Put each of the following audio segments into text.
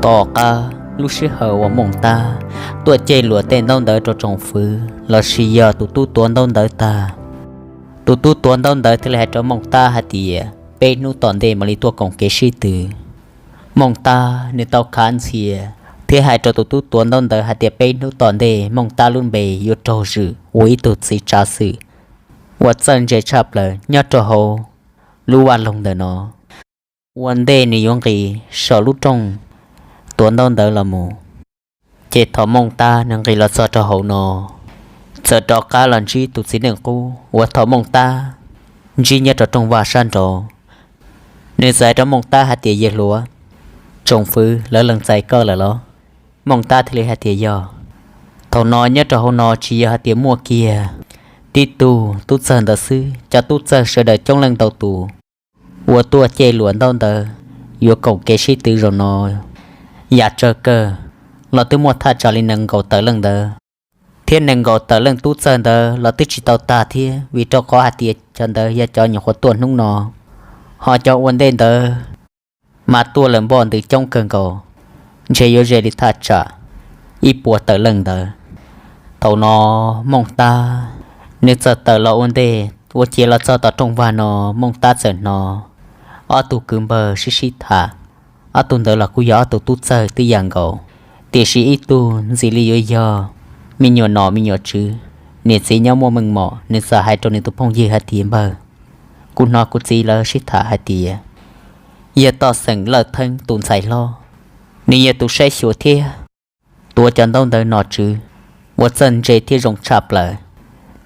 Tom qab lub sij hawm uas Mooj Tab tuaj ceg luam tej ntaub ntawv rau tsoom fwv lossis yog tus tub tuav ntaub ntawv tag, tus tub tuav ntaub ntawv thiaj li hais rau Mooj Tab hais tias peb hnub tom ntej mam li tuaj koom kev sib tw. Mooj Tab nws tau khav ntxhias thiab hais rau tus tub tuav ntaub ntawv hais tias peb hnub tom ntej Mooj Tab lub npe yuav raug zwm ua ib tug txiv tsav xwm uas txawj ntse tshaj plaws nyob rau hauv lub vaj loog ntawm no. Ua ntej nws yuav nqis saum lub rooj tuav ntaub ntawv los mus, ces thaum Mooj Tab nws nqis los txog rau hauv no, txawm rov qab los ntsib tus txiv neej qub uas thaum Mooj Tab ntsib nyob rau rooj vag sab nraud. Nws txawm hais rau Mooj Tab hais tias, yawg hluas, tsoom fwv lawv lees txais koj lawm los? Mooj Tab thiaj li hais tias yog. Thaum no nyob rau hauv no tsis yog hais tias muaj kiag tib tug tub txawg ntawd xwb, cov tub txawg sawv daws coob leej ntau tus uas tuaj ceg luam ntaub ntawv yuav koom kev sib tw zaum no yam tsawg kawg los twb muaj thaj tsam li nees nkaum tawm leej ntawd, thiab nees nkaum tawm leej tub txawg ntawd los twb tsis tau tag thiab, vim rau qhov hais tias cov ntawd yog cov nyuam qhuav tuaj hnub no, ho cov ua ntej ntawd mas tuaj lawm npoj ntws coob kawg nkaus, ntshe yuav ze li thaj tsam ib puas tawm leej ntawd. Thaum no Mooj Tab nws txawm tawm los ua ntej ua ciav los txog tom rooj vag no, Mooj Tab txawm hnov ob tug kwv npawg sib sib tham. Ob tug ntawd los kuj yog ob tug tub txawg twb yam nkaus, tiam sis ib tug ntxim li yuav yog me nyuam nom me nyuam tswv, niam txiv nyob muaj meej mom, nws txawm hais rau nws tus phooj ywg hais tias, npawg, kuv hnov kuv txiv lawv sib tham hais tias yog toj xeem Lawj Theeb tus ntxhais hlob, nws yog tus saib xyuas thiab tuav cov ntaub ntawv nom tswv uas txawj ntse thiab zoo tshaj plaws,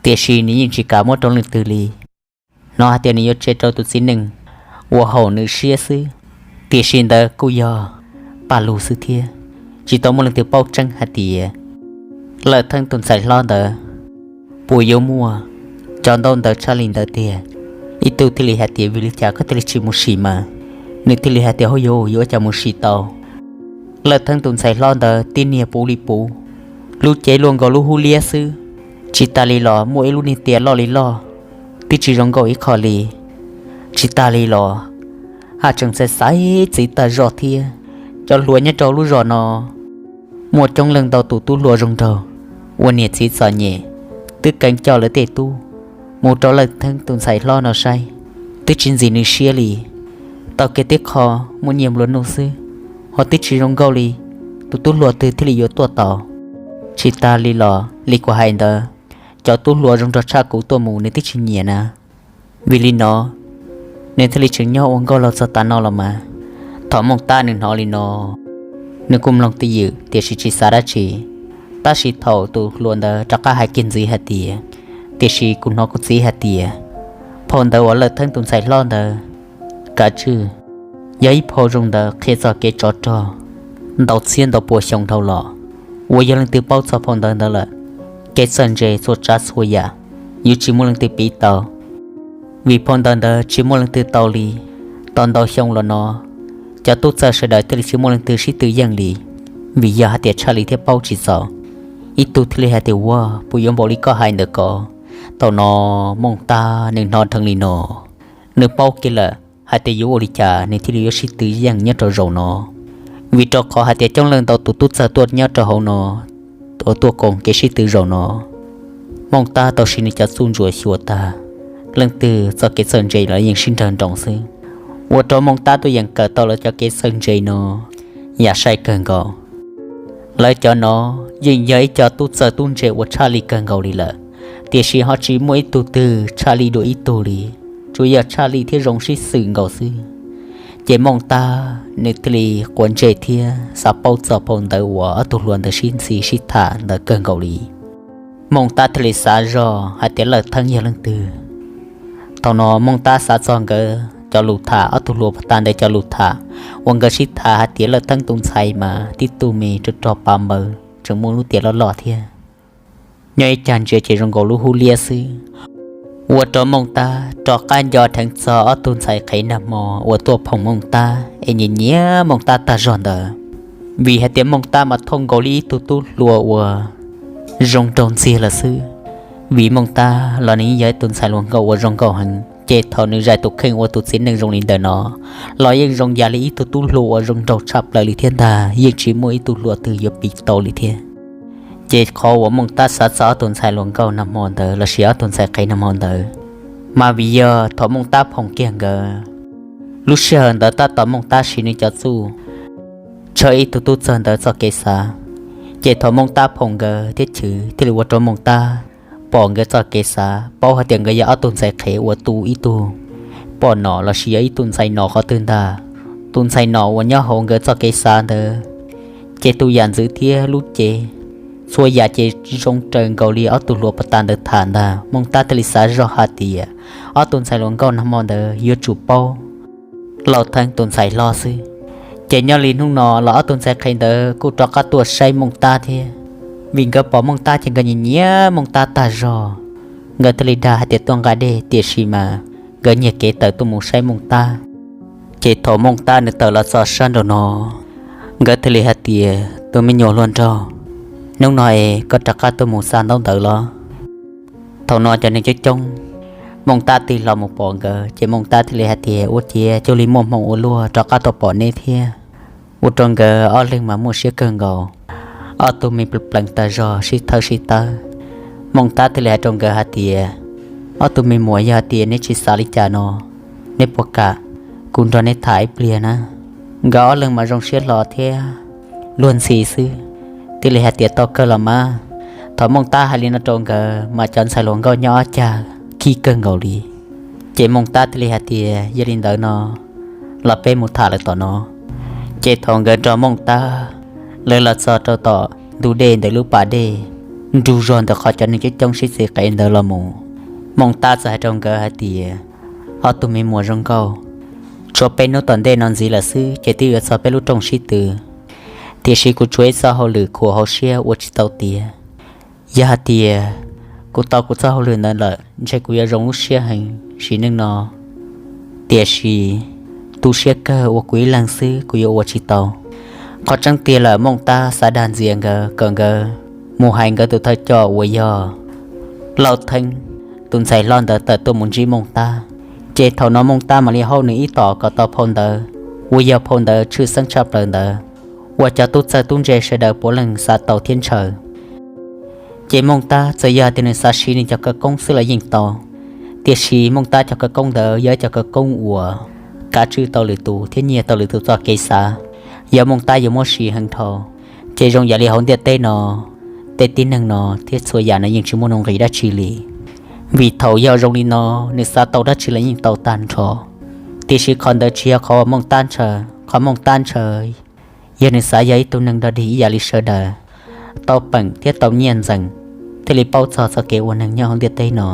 tiam sis nws yeej tsis kam muab rau leej twg li. Hnov hais tias nws yuav tseg rau tus txiv neej uas haum nws siab xwb, tiam sis ntawd kuj yog paj lug xwb thiab, tsis tau muaj leej twg paub tseeb hais tias Lawj Theeb tus ntxhais hlob ntawd puas yuav muaj cov ntaub ntawv tshaj li ntawd tiag. Ib tug thiaj li hais tias, vim li cas koj thiaj li tsis mus sim mas? Nws thiaj li hais tias, hauj yus, yuav ua cas mus sim tau? Lawj Theeb tus ntxhais hlob ntawd tib niag puv li puv, lub cev luaj nkaus lub hub liab xwb, tsis tas li los muaj ib lub niag tias loj li loj, twb tsis zoo nkauj ib qho li. Tsis tas li los haj tseem xaiv xaiv txiv tag zog thiab. Cov hluas nyob rau lub zos no muaj coob leej ntau tus tub hluas zoo nraug uas niam txiv txom nyem, twb kheev coj lawv tej tub mus rau Lawj Theeb tus ntxhais hlob no saib, twb tsis ntxim nws siab li. Tau kiag tib qho muaj nyiaj nplua nuj xwb, ho twb tsis zoo nkauj li, tus tub hluas twg thiaj li yuav tuaj tau? Tsis tas li los li kuv hais ntawd, cov tub hluas zoo nraug tshaj kuv tuaj mus nws twb tsis nyiam na. Vim li no nws thiaj li tseem nyob ua nkauj laug txog tav no los mas. Thaum Mooj Tab nws hnov li no, nws kuj mloog twj ywm tiam sis tsis xav dab tsi. Tab sis thaum tus hluas ntawd rov qab hais kiag ntxiv hais tias, tiam sis kuv hnov kuv txiv hais tias phau ntawv uas Lawj Theeb tus ntxhais hlob ntawd kav tswj yog ib phau zoo ntawd qhia txog kev tsov rog ntau txhiab ntau pua xyoo dhau los. Uas yog leej twg paub txog phau ntawv ntawd lawm, kev txawj ntse txhua tsav txhua yam yuav tsis muaj leej twg piv tau, vim phau ntawv ntawd tsis muaj leej twg tau li. Tau ntau xyoo los no, cov tub txawj sawv daws thiaj li tsis muaj leej twg sib tw yeej li, vim yog hais tias tshaj li thiab paub tsis txaus. Ib tug thiaj li hais tias, ua, puas yuav npaum li koj hais ntawd ko? Thaum no Mooj Tab nws hnov dheev li no, nws paub kiag lawm hais tias yuav ua li cas nws thiaj li yuav sib tw yeej nyob rau zaum no, vim rau qhov hais tias coob leej ntau tus tub txawj tuaj nyob rau hauv no uas tuaj koom kev sib tw zaum no. Mooj Tab tau siv nws cov txuj ntsuam xyuas tag, leej twg txoj kev txawj ntse los yeej sib nrawg nroos xwb, ua rau Mooj Tab tuaj yeem kawm tau lawv cov kev txawj ntse no yam sai kawg nkaus. Lawv cov no yeej yog ib co tub txawj tub ntse uas tshaj li kawg nkaus li lawm, tiam sis ho tsis muaj ib tug twg tshaj li dua ib tug li, tsuas yog tshaj li thiab zoo sib xwm nkaus xwb. Ces Mooj Tab nws thiaj li quav ntsej thiab xav paub txog phau ntawv uas ob tug hluas ntawd sib ntxhi sib tham ntawd kawg nkaus li. Mooj Tab thiaj li xav zog hais tias Lawj Theeb yog leej twg. Thaum no Mooj Tab xav txog nkawd cov lus tham, ob tug hluas puag ta ntawd cov lus tham, uas nkawd sib tham hais tias Lawj Theeb tus ntxhais mas tib tug me rog rog pav npawv tseem muaj lub tias loj loj thiab, nyob ib cag ntsia ces zoo nkaus lub hub liab xwb. Ua rau Mooj Tab rov qab nco dheev txog ob tug ntxhais qhev nag hmo uas tuaj phoom Mooj Tab es nyiam nyiam Mooj Tab tag zog ntawd, vim hais tias Mooj Tab mas thooj nkaus li ib tug tub hluas uas zoo nraug ntxiag lawm xwb. Vim Mooj Tab los nws yeej yog ib tug ntxhais hluas nkauj uas zoo nkauj heev, Ces thaum nws zais tus kheej ua tus txiv neej zoo li ntawm no los yeej zoo yam li ib tug tub hluas uas zoo nraug tshaj plaws li thiab ntag, yeej tsis muaj ib tug hluas twg yuav piv tau li thiab. Ces qhov uas Mooj Tab xav txog ob tug ntxhais hluas nkauj nag hmo ntawd lossis ob tug ntxhais qhev nag hmo ntawd, mas vim yog thaum Mooj Tab phoom kiag nkawd, lub sij hawm ntawd tab tom Mooj Tab siv nws cov txuj tshawb ib tug tub txawg ntawd txoj kev xav. Ces thaum Mooj Tab phoom nkawd thiab chwv thiaj li ua rau Mooj Tab pom nkawd txoj kev xav, paub hais tias nkawd yog ob tug ntxhais qhev uas tu ib tug poj nom lossis yog ib tug ntxhais nom qhov twg ntag. Tus ntxhais nom uas nyob hauv nkawd txoj kev xav ntawd, ces tus yam ntxwv thiab lub cev, txhua yam ces zoo raws nkaus li ob tug hluas puag ta ntawd tham ntag. Mooj Tab thiaj li xav zog hais tias ob tug ntxhais hluas nkauj nag hmo ntawd yuav tsum paub Lauj Theeb tus ntxhais hlob xwb. Ces nyob li hnub no los ob tug ntxhais qhev ntawd kuj rov qab tuaj saib Mooj Tab thiab, vim nkawd pom Mooj Tab ces nkawd nyiam nyiam Mooj Tab tag zog. Nkawd thiaj li dag hais tias tuaj nqa dej, tiam sis mas nkawd nyiag kev tawm tuaj mus saib Mooj Tab. Ces thaum Mooj Tab nws tawm los txog sab nraum no, nkawd thiaj li hais tias, tus me nyuam hluas nraug, hnub no es koj rov qab tuaj mus xa ntaub ntawv los? Thaum no cov neeg coob coob, Mooj Tab tig hlo mus pom nkawd, ces Mooj Tab thiaj li hais tias, ua ciav cuag li muaj hmoo ua luaj rov qab tau pom neb thiab. Ua rau nkawd ob leeg mas muaj siab kawg nkaus, ob tug me plees plees tag zog sib thawb sib tawb. Mooj Tab thiaj li hais rau nkawd hais tias, ob tug me muam, yog hais tias neb tsis xav li cas no, neb puas kam kuv nrog neb tham ib pliag na? Nkawd ob leeg mas zoo siab hlo thiab luag ntxhi xwb, thiaj li hais tias, tau kawg los mas. Thaum Mooj Tab hais li no rau nkawd mas cov ntxhais hluas nkauj nyob ob cag khib kawg nkaus li. Ces Mooj Tab thiaj li hais tias, yog li ntawd no los peb mus tham lawm tom no. Ces thaum nkawd nrog Mooj Tab lawv los txog rau tom ntug dej ntawm lub pas dej nrug zog ntawm qhov cov neeg coob coob sib txiv qev ntawd los mus, Mooj Tab txawm hais rau nkawd hais tias, ob tug me muam zoo nkauj, tshuav peb hnub tom ntej no ntxiv lawm xwb ces twb yuav txog peb lub rooj sib tw, tiam sis kuv tshuav ib txoj hauj lwm khuam hauv siab ua tsis tau tiav. Yog hais tias kuv tau kuv txoj hauj lwm ntawd lawm ntshe kuv yuav zoo lub siab heev sim neej no, tiam sis tu siab kawg ua kuv ib leeg xwb kuv yuav ua tsis tau. Qhov tseeb tiag lawm Mooj Tab xav dag ntxias nkawd kom nkawd mus hais nkawd tus thawj coj uas yog Lauj Theeb tus ntxhais hlob ntawd tawm tuaj mus ntsib Mooj Tab. Ces thaum no Mooj Tab mam li hauj nws ib tom kom tau phau ntawv uas yog phau ntawv tshwj xeeb tshaj plaws ntawd uas cov tub txawj tub ntse sawv daws puav leej xav tau thiab ntshaw. Ces Mooj Tab txawm yog tias nws xav siv nws cov khawv koob xwb los yeej tau, tiam sis Mooj Tab cov khawv koob ntawd yog ib cov khawv koob uas kav tswj tau lwm tus thiab nyiag tau lwm tus txoj kev xav. Yog Mooj Tab yuav muab siv heev dhau, ces zoo yam li hauv ntiaj teb no tej tib neeg no thiab txhua yam no yeej tsis muaj nuj nqis dab tsi li. Vim thaum yog zoo li no, nws xav tau dab tsi los yeej tau tag nrho. Tiam sis qhov ntawd tsis yog qhov uas Mooj Tab ntshaw. Qhov Mooj Tab ntshaw yog nws xav yog ib tug neeg dog dig ib yam li sawv daws, tau peem thiab tau nyiaj ntxeem, thiaj li paub txog txoj kev ua neeg nyob hauv ntiaj teb no,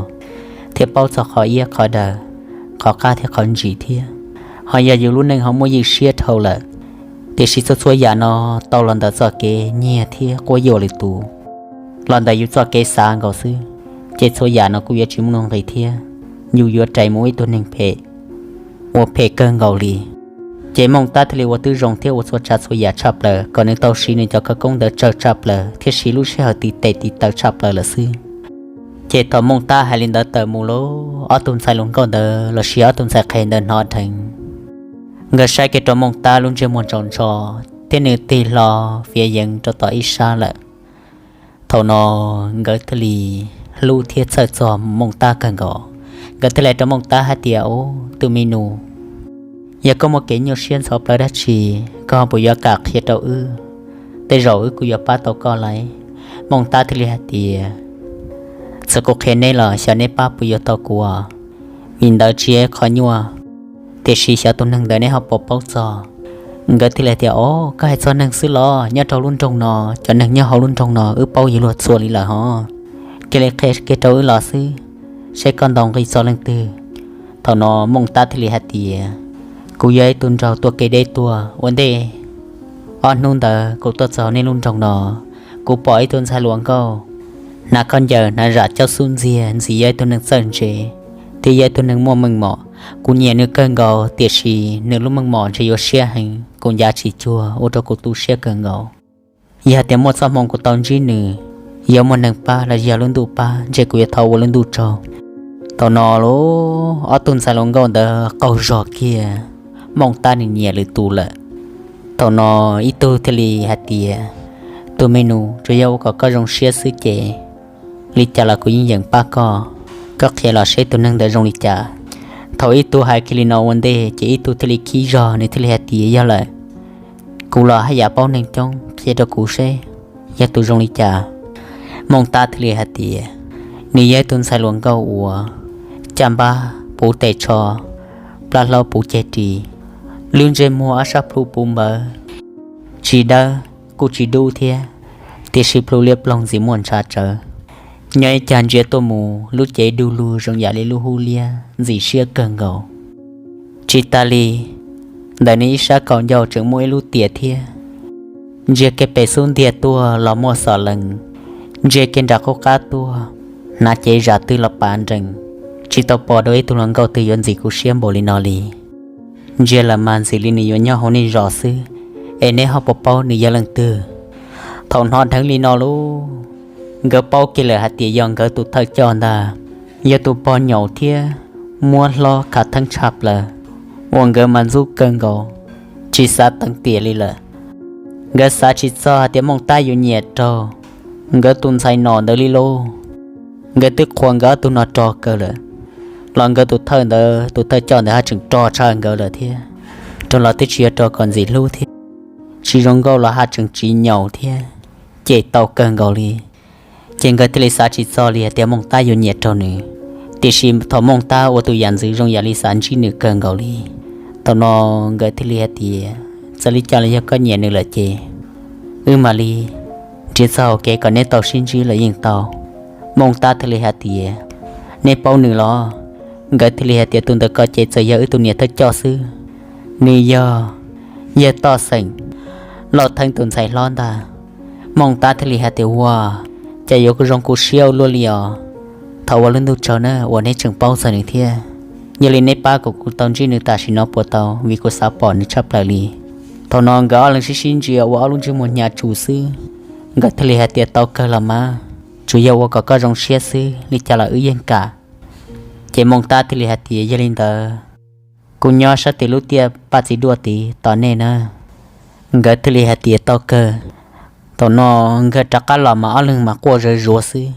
thiab paub txog qhov iab qhov daw, qhov qab thiab qhov ntsim thiab. Ho yog yus lub neej ho muaj ywj siab dhau lawm, tiam sis txhua txhua yam no tau los ntawm txoj kev nyiag thiab quab yuam lwm tus, los ntawm yus txoj kev xav nkaus xwb, ces txhua yam no kuj yuav tsis muaj nuj nqis thiab, yus yuav rais mus ua ib tug neeg phem uas phem kawg nkaus li. Ces Mooj Tab thiaj li ua tib zoo thiab ua txhua tsav txhua yam tshaj plaws kom nws tau siv nws cov khawv koob ntawd tsawg tshaj plaws thiab siv lub sij hawm tiv tes tiv taw tshaj plaws lawm xwb. Ces thaum Mooj Tab hais li ntawd tawm mus lawm, ob tug ntxhais hluas nkauj ntawd los sis ob tug ntxhais qhev ntawd hnov dheev, nkawd saib kiag rau Mooj Tab lub ntsej muag ntsaus ntso thiab nws tig hlo fiav yeev rau tom ib sab lawm. Thaum no nkawd thiaj li hlub thiab txhawj txog Mooj Tab kawg nkaus. Nkawd thiaj li hais rau Mooj Tab hais tias, ub, tus me nus, yog koj muaj kev nyuaj siab ntxhov plawv dab tsi, koj puas yuav kam qhia rau wb? Tej zaum wb kuj yuav pab tau koj lauj. Mooj Tab thiaj li hais tias, txawm kuv qhia neb los xyov neb pab puas yuav tau kuv, vim ntawd tsis yog qhov nyuaj, tiam sis xyov tus neeg ntawd neb ho puas paub txog. Nkawd thiaj li tias, o, koj hais txog neeg xwb los? Nyob rau lub nroog no, cov neeg nyob hauv lub nroog no wb paub yuav luag txhua li lawm hos. Cia li qhia kiag rau wb los xwb, seb koj ntaus nqi txog leej twg. Thaum no Mooj Tab thiaj li hais tias, kuv yog ib tug nraug tuaj kev deb tuaj. Ua ntej ob hnub ntawd kuv tuaj txog nej lub nroog no, kuv pom ib tug ntxhais hluas nkauj hnav khaub ncaws hnav zam caub xub ntxiag, ntxim yog ib tug neeg txawj ntse thiab yog ib tug neeg muaj meej mom. Kuv nyiam nws kawg nkaus, tiam sis nws lub meej mom ntshe yuav siab heev, kuv ncav tsis cuag, ua rau kuv tu siab kawg nkaus. Yog hais tias muaj txoj hmoo kuv tau ntsib nws, yog muaj neeg pab los yog lub ntuj pab, ntshe kuv yuav thov ua lub ntuj tsaug. Thaum no los ob tug ntxhais hluas nkauj ntawd qaug zog kiag, Mooj Tab nws nyiam lwm tus lawm. Thaum no ib tug thiaj li hais tias, Tus me nus, tsuas yog ua kom koj zoo siab xwb ces li cas los kuv yeej yeem pab koj. Koj qhia los seb tus neeg ntawd zoo li cas. Thaum ib tug hais kiag li no ua ntej ces ib tug thiaj li khib zog, nws thiaj li hais tias, Yog lawm, kuv los haj yam paub neeg coob, qhia rau kuv seb yog tus zoo li cas. Mooj Tab thiaj li hais tias, Nws yog ib tug ntxhais hluas nkauj uas caj npab puv tes tsho, plab hlaub puv ceg ris, lub ntsej muag ob sab plhu puv npawv, tsis dawb kuj tsis dub thiab, tiam sis plhu liab ploog ntxim muaj ntshav tsawv. Nyob ib cag ntsia tuaj mus lub cev du lug zoo yam li lub hub liab ntxim siab kawg nkaus. Tsis tas li ntawm nws ib sab kaum ncauj tseem muaj ib lub tiam thiab. Ntsia kiag pem xub ntiag tuaj los muaj xom lees, ntsia kiag nram qub qab tuaj, hnav cev zam twg los pav nrees, tsis tau pom dua ib tug hluas nkauj twg yuav ntxim kuv siab npaum li no li. Ntsia lawm mas ntxim li nws yuav nyob hauv nej zos xwb, es neb ho puas paub nws yog leej twg? Thaum hnov dheev li no lauj, nkawd paub kiag lawm hais tias yog nkawd tus thawj coj ntag, yog tus pog nyaum thiab muab hlob khav theeb tshaj plaws, uas nkawd mas ntxub kawg nkaus, tsis xav teev tiam li lawm. Nkawd xav tsis txog hais tias Mooj Tab yuav nyiam raug nkawd tus ntxhais nom ntawd li lauj. Nkawd twb qhuas nkawd ob tug no rog kawg lawm, los nkawd tus thawj ntawd, tus thawj coj ntawd haj tseem rog tshaj nkawd lawm thiab. Raug los twb tsis yog raug kom ntxim hlub thiab, tsis zoo nkauj los haj tseem tsis nyaum thiab, cem tau kawg nkaus li. Ces nkawd thiaj li xav tsis txog li hais tias Mooj Tab yuav nyiam raug nws. Tiam sis thaum Mooj Tab ua tus yam ntxwv zoo yam li xav ntsib nws kawg nkaus li, thaum no nkawd thiaj li hais tias, Txawm li cas los yog koj nyiam nws lawm ces wb mam li nrhiav txoj hau kev kom neb tau sib ntsib los yeej tau. Mooj Tab thiaj li hais tias, Nej paub nws los? Nkawd thiaj li hais tias, Tus ntawm ko ces txawm yog wb tus niam thawj coj xwb, nws yog yawg Toj Xeem, Lauj Theeb tus ntxhais hlob ntag. Mooj Tab thiaj li hais tias, Ua cas yuav zoo kuv siab ua luaj li os. Thov ua lub ntuj tsaug na uas neb tseem paub txog nws thiab. Yog li neb pab kom kuv tau ntsib nws tam sim no puas tau, vim kuv xav pom nws tshaj plaws li. Thaum no nkawd ob leeg sib sib ntsia ua ob lub ntsej muag hnyav tsuj xwb. Nkawd thiaj li hais tias, Tau kawg los mas, tsuas yog ua kom koj zoo siab xwb, li cas los wb yeej kam. Ces Mooj Tab thiaj li hais tias, Yog li ntawd, kuv nyob sab tim lub tiaj Paj Txiv Duaj tid tos nej na. Nkawd thiaj li hais tias, Tau kawg. Thaum no nkawd rov qab los mas ob leeg mas quaj zawv zuav xwb.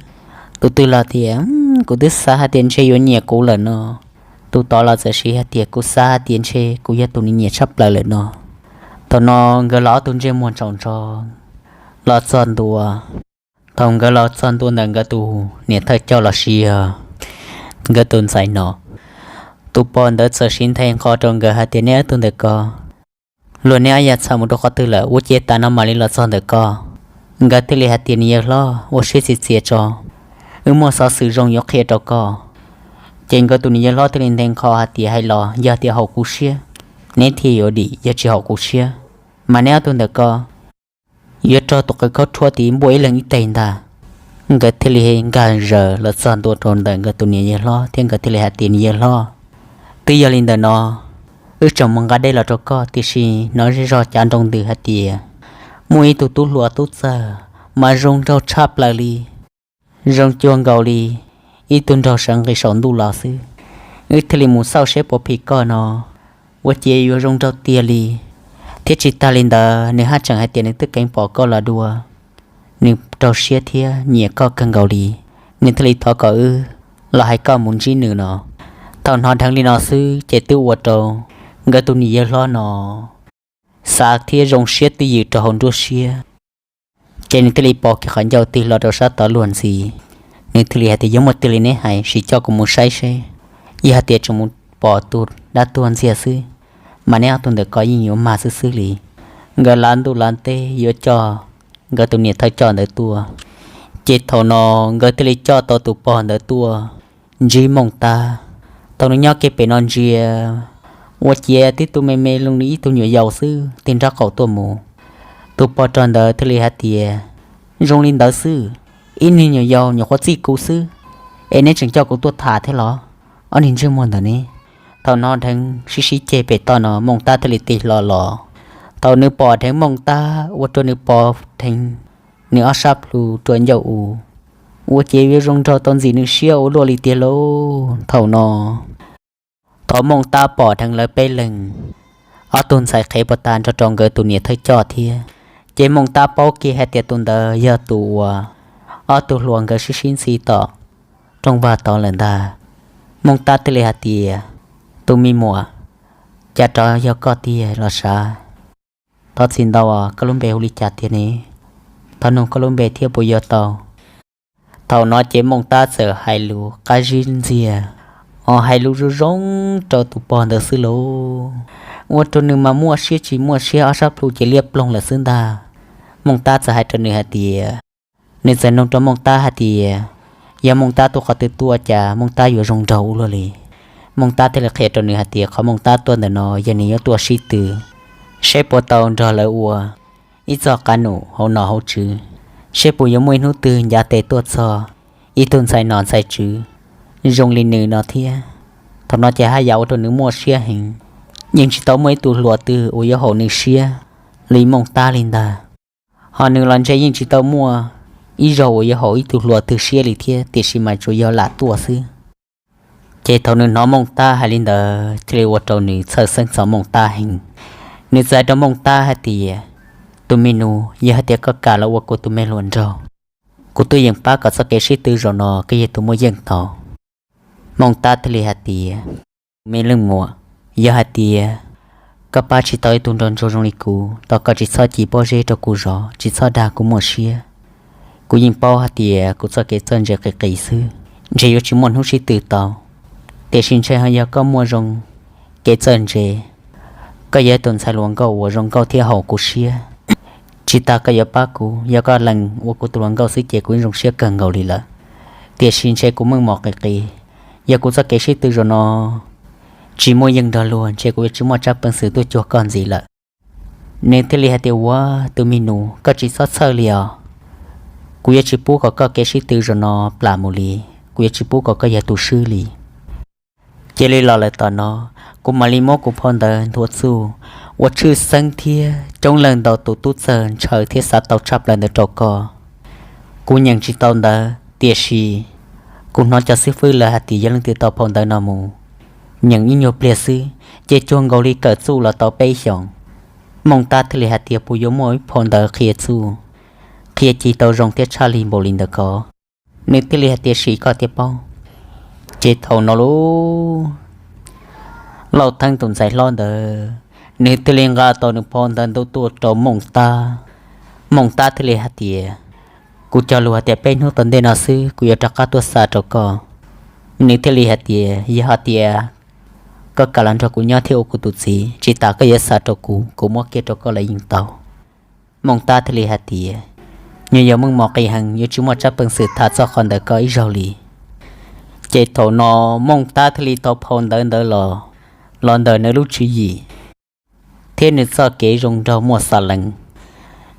Tus twg los tias, Kuv twb xav hais tias ntshe yuav nyiam kuv lawm no. Tus tod los txawm siv hais tias, Kuv xav hais tias ntshe kuv yog tus nws nyiam tshaj plaws lawm no. Thaum no nkawd los ob tug ntsej muag tsaus ntsho los txog ntua. Thaum nkawd los txog ntua ntawm nkawd tus niam thawj coj los sis yog nkawd tus ntxhais nom, tus pog ntawd txawm siv nthe nqho rau nkawd hais tias, Neb ob tug ntawm ko, luag neb ob yam txhawm mus rau qhov twg lawm, ua ciav tas no mam li los txog ntawm ko? Nkawd thiaj li hais tias, Niam yawg hlob, ua siab txias txias tso, wb muaj xov xwm zoo yuav qhia rau koj. Ces nkawd tus niam yawg hlob thiaj li nthe nqho hais tias, Hais los yog tias haum kuv siab, neb thiaj yuav dim, yog tsis haum kuv siab, mas neb ob tug ntawm ko yuav raug tus qws khaub rhuab tid npuaj ib leeg ib teg ntag. Nkawd thiaj li nkag zaws los txog ntua rau ntawm nkawd tus niam yawg hlob thiab nkawd thiaj li hais tias, Niam yawg hlob, twb yog li ntawm no, wb tseem mus nqa dej los rau koj, tiam sis hnov zej zog cav nroo ntws hais tias muaj ib tug tub hluas tub txawg mas zoo nraug tshaj plaws li, zoo cuag nkaus li ib tug nraug sawv nqis saum ntuj los xwb. Wb thiaj li mus xauj seb puas phim koj no, ua ciav yuav zoo nraug tiag li. Thiab tsis tas li ntawd, nws haj tseem hais tias nws twb keev pom koj los dua, nws raug siab thiab nyiam koj kawg nkaus li. Nws thiaj li thov kom wb los hais koj mus ntsib nws no. Thaum hnov dheev li no xwb ces twb ua rau nkawd tus niam yawg hlob no xav thiab zoo siab twj ywm rau hauv nruab siab. Ces nws thiaj li pov kiag qhov ncauj tig hlo rau sab tod luag ntxhi. Nws thiaj li hais tias, Yuav muaj tiag li neb hais, sim coj kuv mus saib seb, yog hais tias tseem mus pom tus dab tuag ntxiag xwb, mas neb ob tug ntawm ko yeej yuav mag xwb xwb li. Nkawd lav ntuj lav teb yuav coj nkawd tus niam thawj coj ntawd tuaj. Ces thaum no nkawd thiaj li coj tau tus pog ntawd tuaj ntsib Mooj Tab. Thaum nws nyob kiag pem no ntsia, ua ciav tib tug me me zoo li ib tug nyuam yaus xwb tig nraub qaum tuaj mus. Tus pog rog ntawd thiaj li hais tias, Zoo li ntawd xwb, ib niag nyuam yaus nyuam qhuav txij kuv xwb, es neb tseem coj kuv tuaj tham thiab los, ob niag ntsej muag ntawm ne? Thaum no dheev sib sib ceg pem toj no, Mooj Tab thiaj li tig hlo los. Thaum nws pom dheev Mooj Tab ua rau nws pom dheev nws ob sab plhu rua ncauj u, Ua ces yuav zoo nraug tau ntxim nws siab ua luaj li tiag lauj. Thaum no, thaum Mooj Tab pom dheev lawv peb leeg, ob tug ntxhais qhev puag ta nrog rau nkawd tus niam thawj coj thiab, ces Mooj Tab paub kiag hais tias tus ntawd yog tus uas ob tug hluas nkawd sib sib ntxhi tom rooj vag tod lawm ntag. Mooj Tab thiaj li hais tias, Tus me muam, cas rov yog koj tiag los sav? Thov txim ntau, koj lub npe hu li cas tiag ne? Thov nug koj lub npe thiab puas yuav tau? Thaum no ces Mooj Tab txawm hais lus qab zib ntxiag, ho hais lus zoo zoo rau tus pog ntawd xwb lauj. Ua rau nws mas muaj siab tsis muaj siab, ob sab plhu ces liab ploog lawm xwb ntag. Mooj Tab txawm hais rau nws hais tias, nws txawm nug rau Mooj Tab hais tias, yog Mooj Tab tuaj qhov twg tuaj cas Mooj Tab yuav zoo nraug ua luaj li. Mooj Tab thiaj li qhia rau nws hais tias qhov Mooj Tab tuaj ntawm no yog nws yuav tuaj sib tw, seb puas tau nrog lawv ua ib txoj qab num hauv nom hauv tswv, seb puas yuav muaj ib hnub twg ncav tes tuaj txog ib tug ntxhais nom ntxhais tswv zoo li nws no thiab. Thaum no ces haj yam ua rau nws muaj siab heev, yeej tsis tau muaj ib tug hluas twg uas yuav haum nws siab li Mooj Tab li ntag. Ho nws los ntshe yeej tsis tau muaj ib zaug uas yuav haum ib tug hluas twg siab li thiab, tiam sis mas tsuas yog lam tuaj xwb. Ces thaum nws hnov Mooj Tab hais li ntawd thiaj li ua rau nws txhawj xeeb txog Mooj Tab heev. Nws txawm hais rau Mooj Tab hais tias, tus me nus, yog hais tias koj kam los ua kuv tus me hluas nraug, kuv twb yeem pab kom txoj kev sib tw zaum no koj yog tus muaj yeej tau. Mooj Tab thiaj li hais tias, tus me leej muam, yog hais tias koj pab tsis tau ib tug nraug ntsuag zoo li kuv, thov koj tsis txhob ci pob zeb rau kuv zov, tsis txhob dag kuv muaj siab. Kuv yeej paub hais tias kuv txoj kev txawj ntse qis qis xwb, ntshe yuav tsis muaj hnub sib tw tau. Tiam sis ntshe ho yog koj muaj zoo kev txawj ntse, koj yog tus ntxhais hluas nkauj uas zoo nkauj thiab haum kuv siab. Tsis tas koj yuav pab kuv, yog koj lees ua kuv tus hluas nkauj xwb ces kuv zoo siab kawg nkaus li lawm. Tiam sis ntshe kuv meej mom qis qis, yog kuv txoj kev sib tw zaum no tsis muaj yeej nrog luag, ntshe kuv yuav tsis muaj tsab peev xwm tuaj cuag koj ntxiv lawm. Nws thiaj li hais tias, ua, tus me nus, koj tsis txhob txhawj li os. Kuv yuav tsis pub kom koj kev sib tw zaum no plam mus li, kuv yuav tsis pub kom koj yog tus swb li. Cia li los lawm tom no, kuv mam li muab kuv phau ntawv nthuav txuj uas tshwj xeeb thiab coob leej ntau tus tub txawg ntshaw thiab xav tau tshaj plaws ntawd rau koj. Kuv nyeem tsis tau ntawv, tiam sis kuv hnov cov xib fwb lawv hais tias yog leej twg tau phau ntawv no mus nyeem ib nyuag pliag xwb ces cuag nkaus li kawm txuj los tau peb xyoos. Mooj Tab thiaj li hais tias, puas yuav muaj ib phau ntawv qhia txuj, qhia ci tau zoo thiab tshaj li npaum li ntawd ko? Nws thiaj li hais tias, sim koj thiaj paub. Ces thaum no lauj, Lauj Theeb tus ntxhais hlob ntawd, nws thiaj li nqa tau nws phau ntawv ntawd tuaj rau Mooj Tab. Mooj Tab thiaj li hais tias, kuv cog lus hais tias peb hnub tom ntej no xwb kuv yuav rov qab tuaj xa rau koj. Nws thiaj li hais tias, yog hais tias koj kam los nrog kuv nyob thiab ua kuv tus txiv, tsis tas koj yuav xa rau kuv, kuv muab kiag rau koj los yeej tau. Mooj Tab thiaj li hais tias, nyuag yog meej mom qis heev, yuav tsis muaj tsab peev xwm tham txog qhov ntawd koj ib zaug li. Ces thaum no Mooj Tab thiaj li thau phau ntawv ntawd los, los ntawm nws lub tswv yim thiab nws txoj kev zoo nraug muaj xa lees.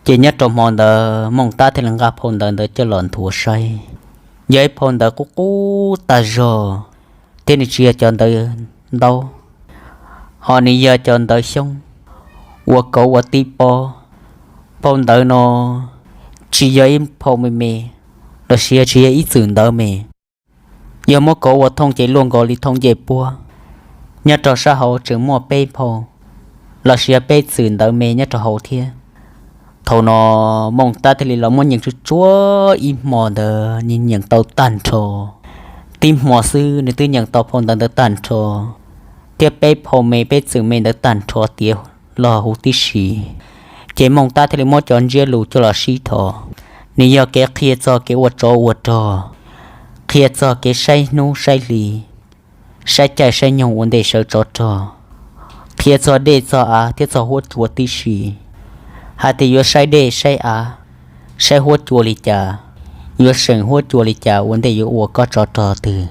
Ces nyob rau hmo ntawd Mooj Tab thiaj li nqa phau ntawv ntawd coj los nthuav saib. Yog ib phau ntawv qub qub tag zog, thiab nws tsis yog cov ntawv ntaub, ho nws yog cov ntawv xyoob uas kauv ua tib pob. Phau ntawv no tsis yog ib phau me me, los sis yog tsis yog ib txwm ntawv me. Yog muab kauv ua thooj ces luaj nkaus li thooj ncej puab. Nyob rau sab hauv tseem muaj peb phau, los sis yog peb txwm ntawv me nyob rau hauv thiab. Thaum no Mooj Tab thiaj li los muab nyeem tsuj tsuav ib hmo ntawd, nws nyeem tau tag nrho. Tib hmo xwb nws twb nyeem tau phau ntawv ntawd tag nrho, thiab peb phau me peb txwm me ntawd tag nrho tiav los huv tib si. Ces Mooj Tab thiaj li muab cov ntsiab lus coj los sib dhos. Nws yog kev qhia txog kev ua tsov ua rog, qhia txog kev saib hnub saib hli, saib caij saib nyoog ua ntej sawv tsov rog, qhia txog dej txog av thiab txog huab cua tib si, hais tias yuav saib dej saib av, saib huab cua li cas, yuav seem huab cua li cas ua ntej yuav ua kob tsov rog twg,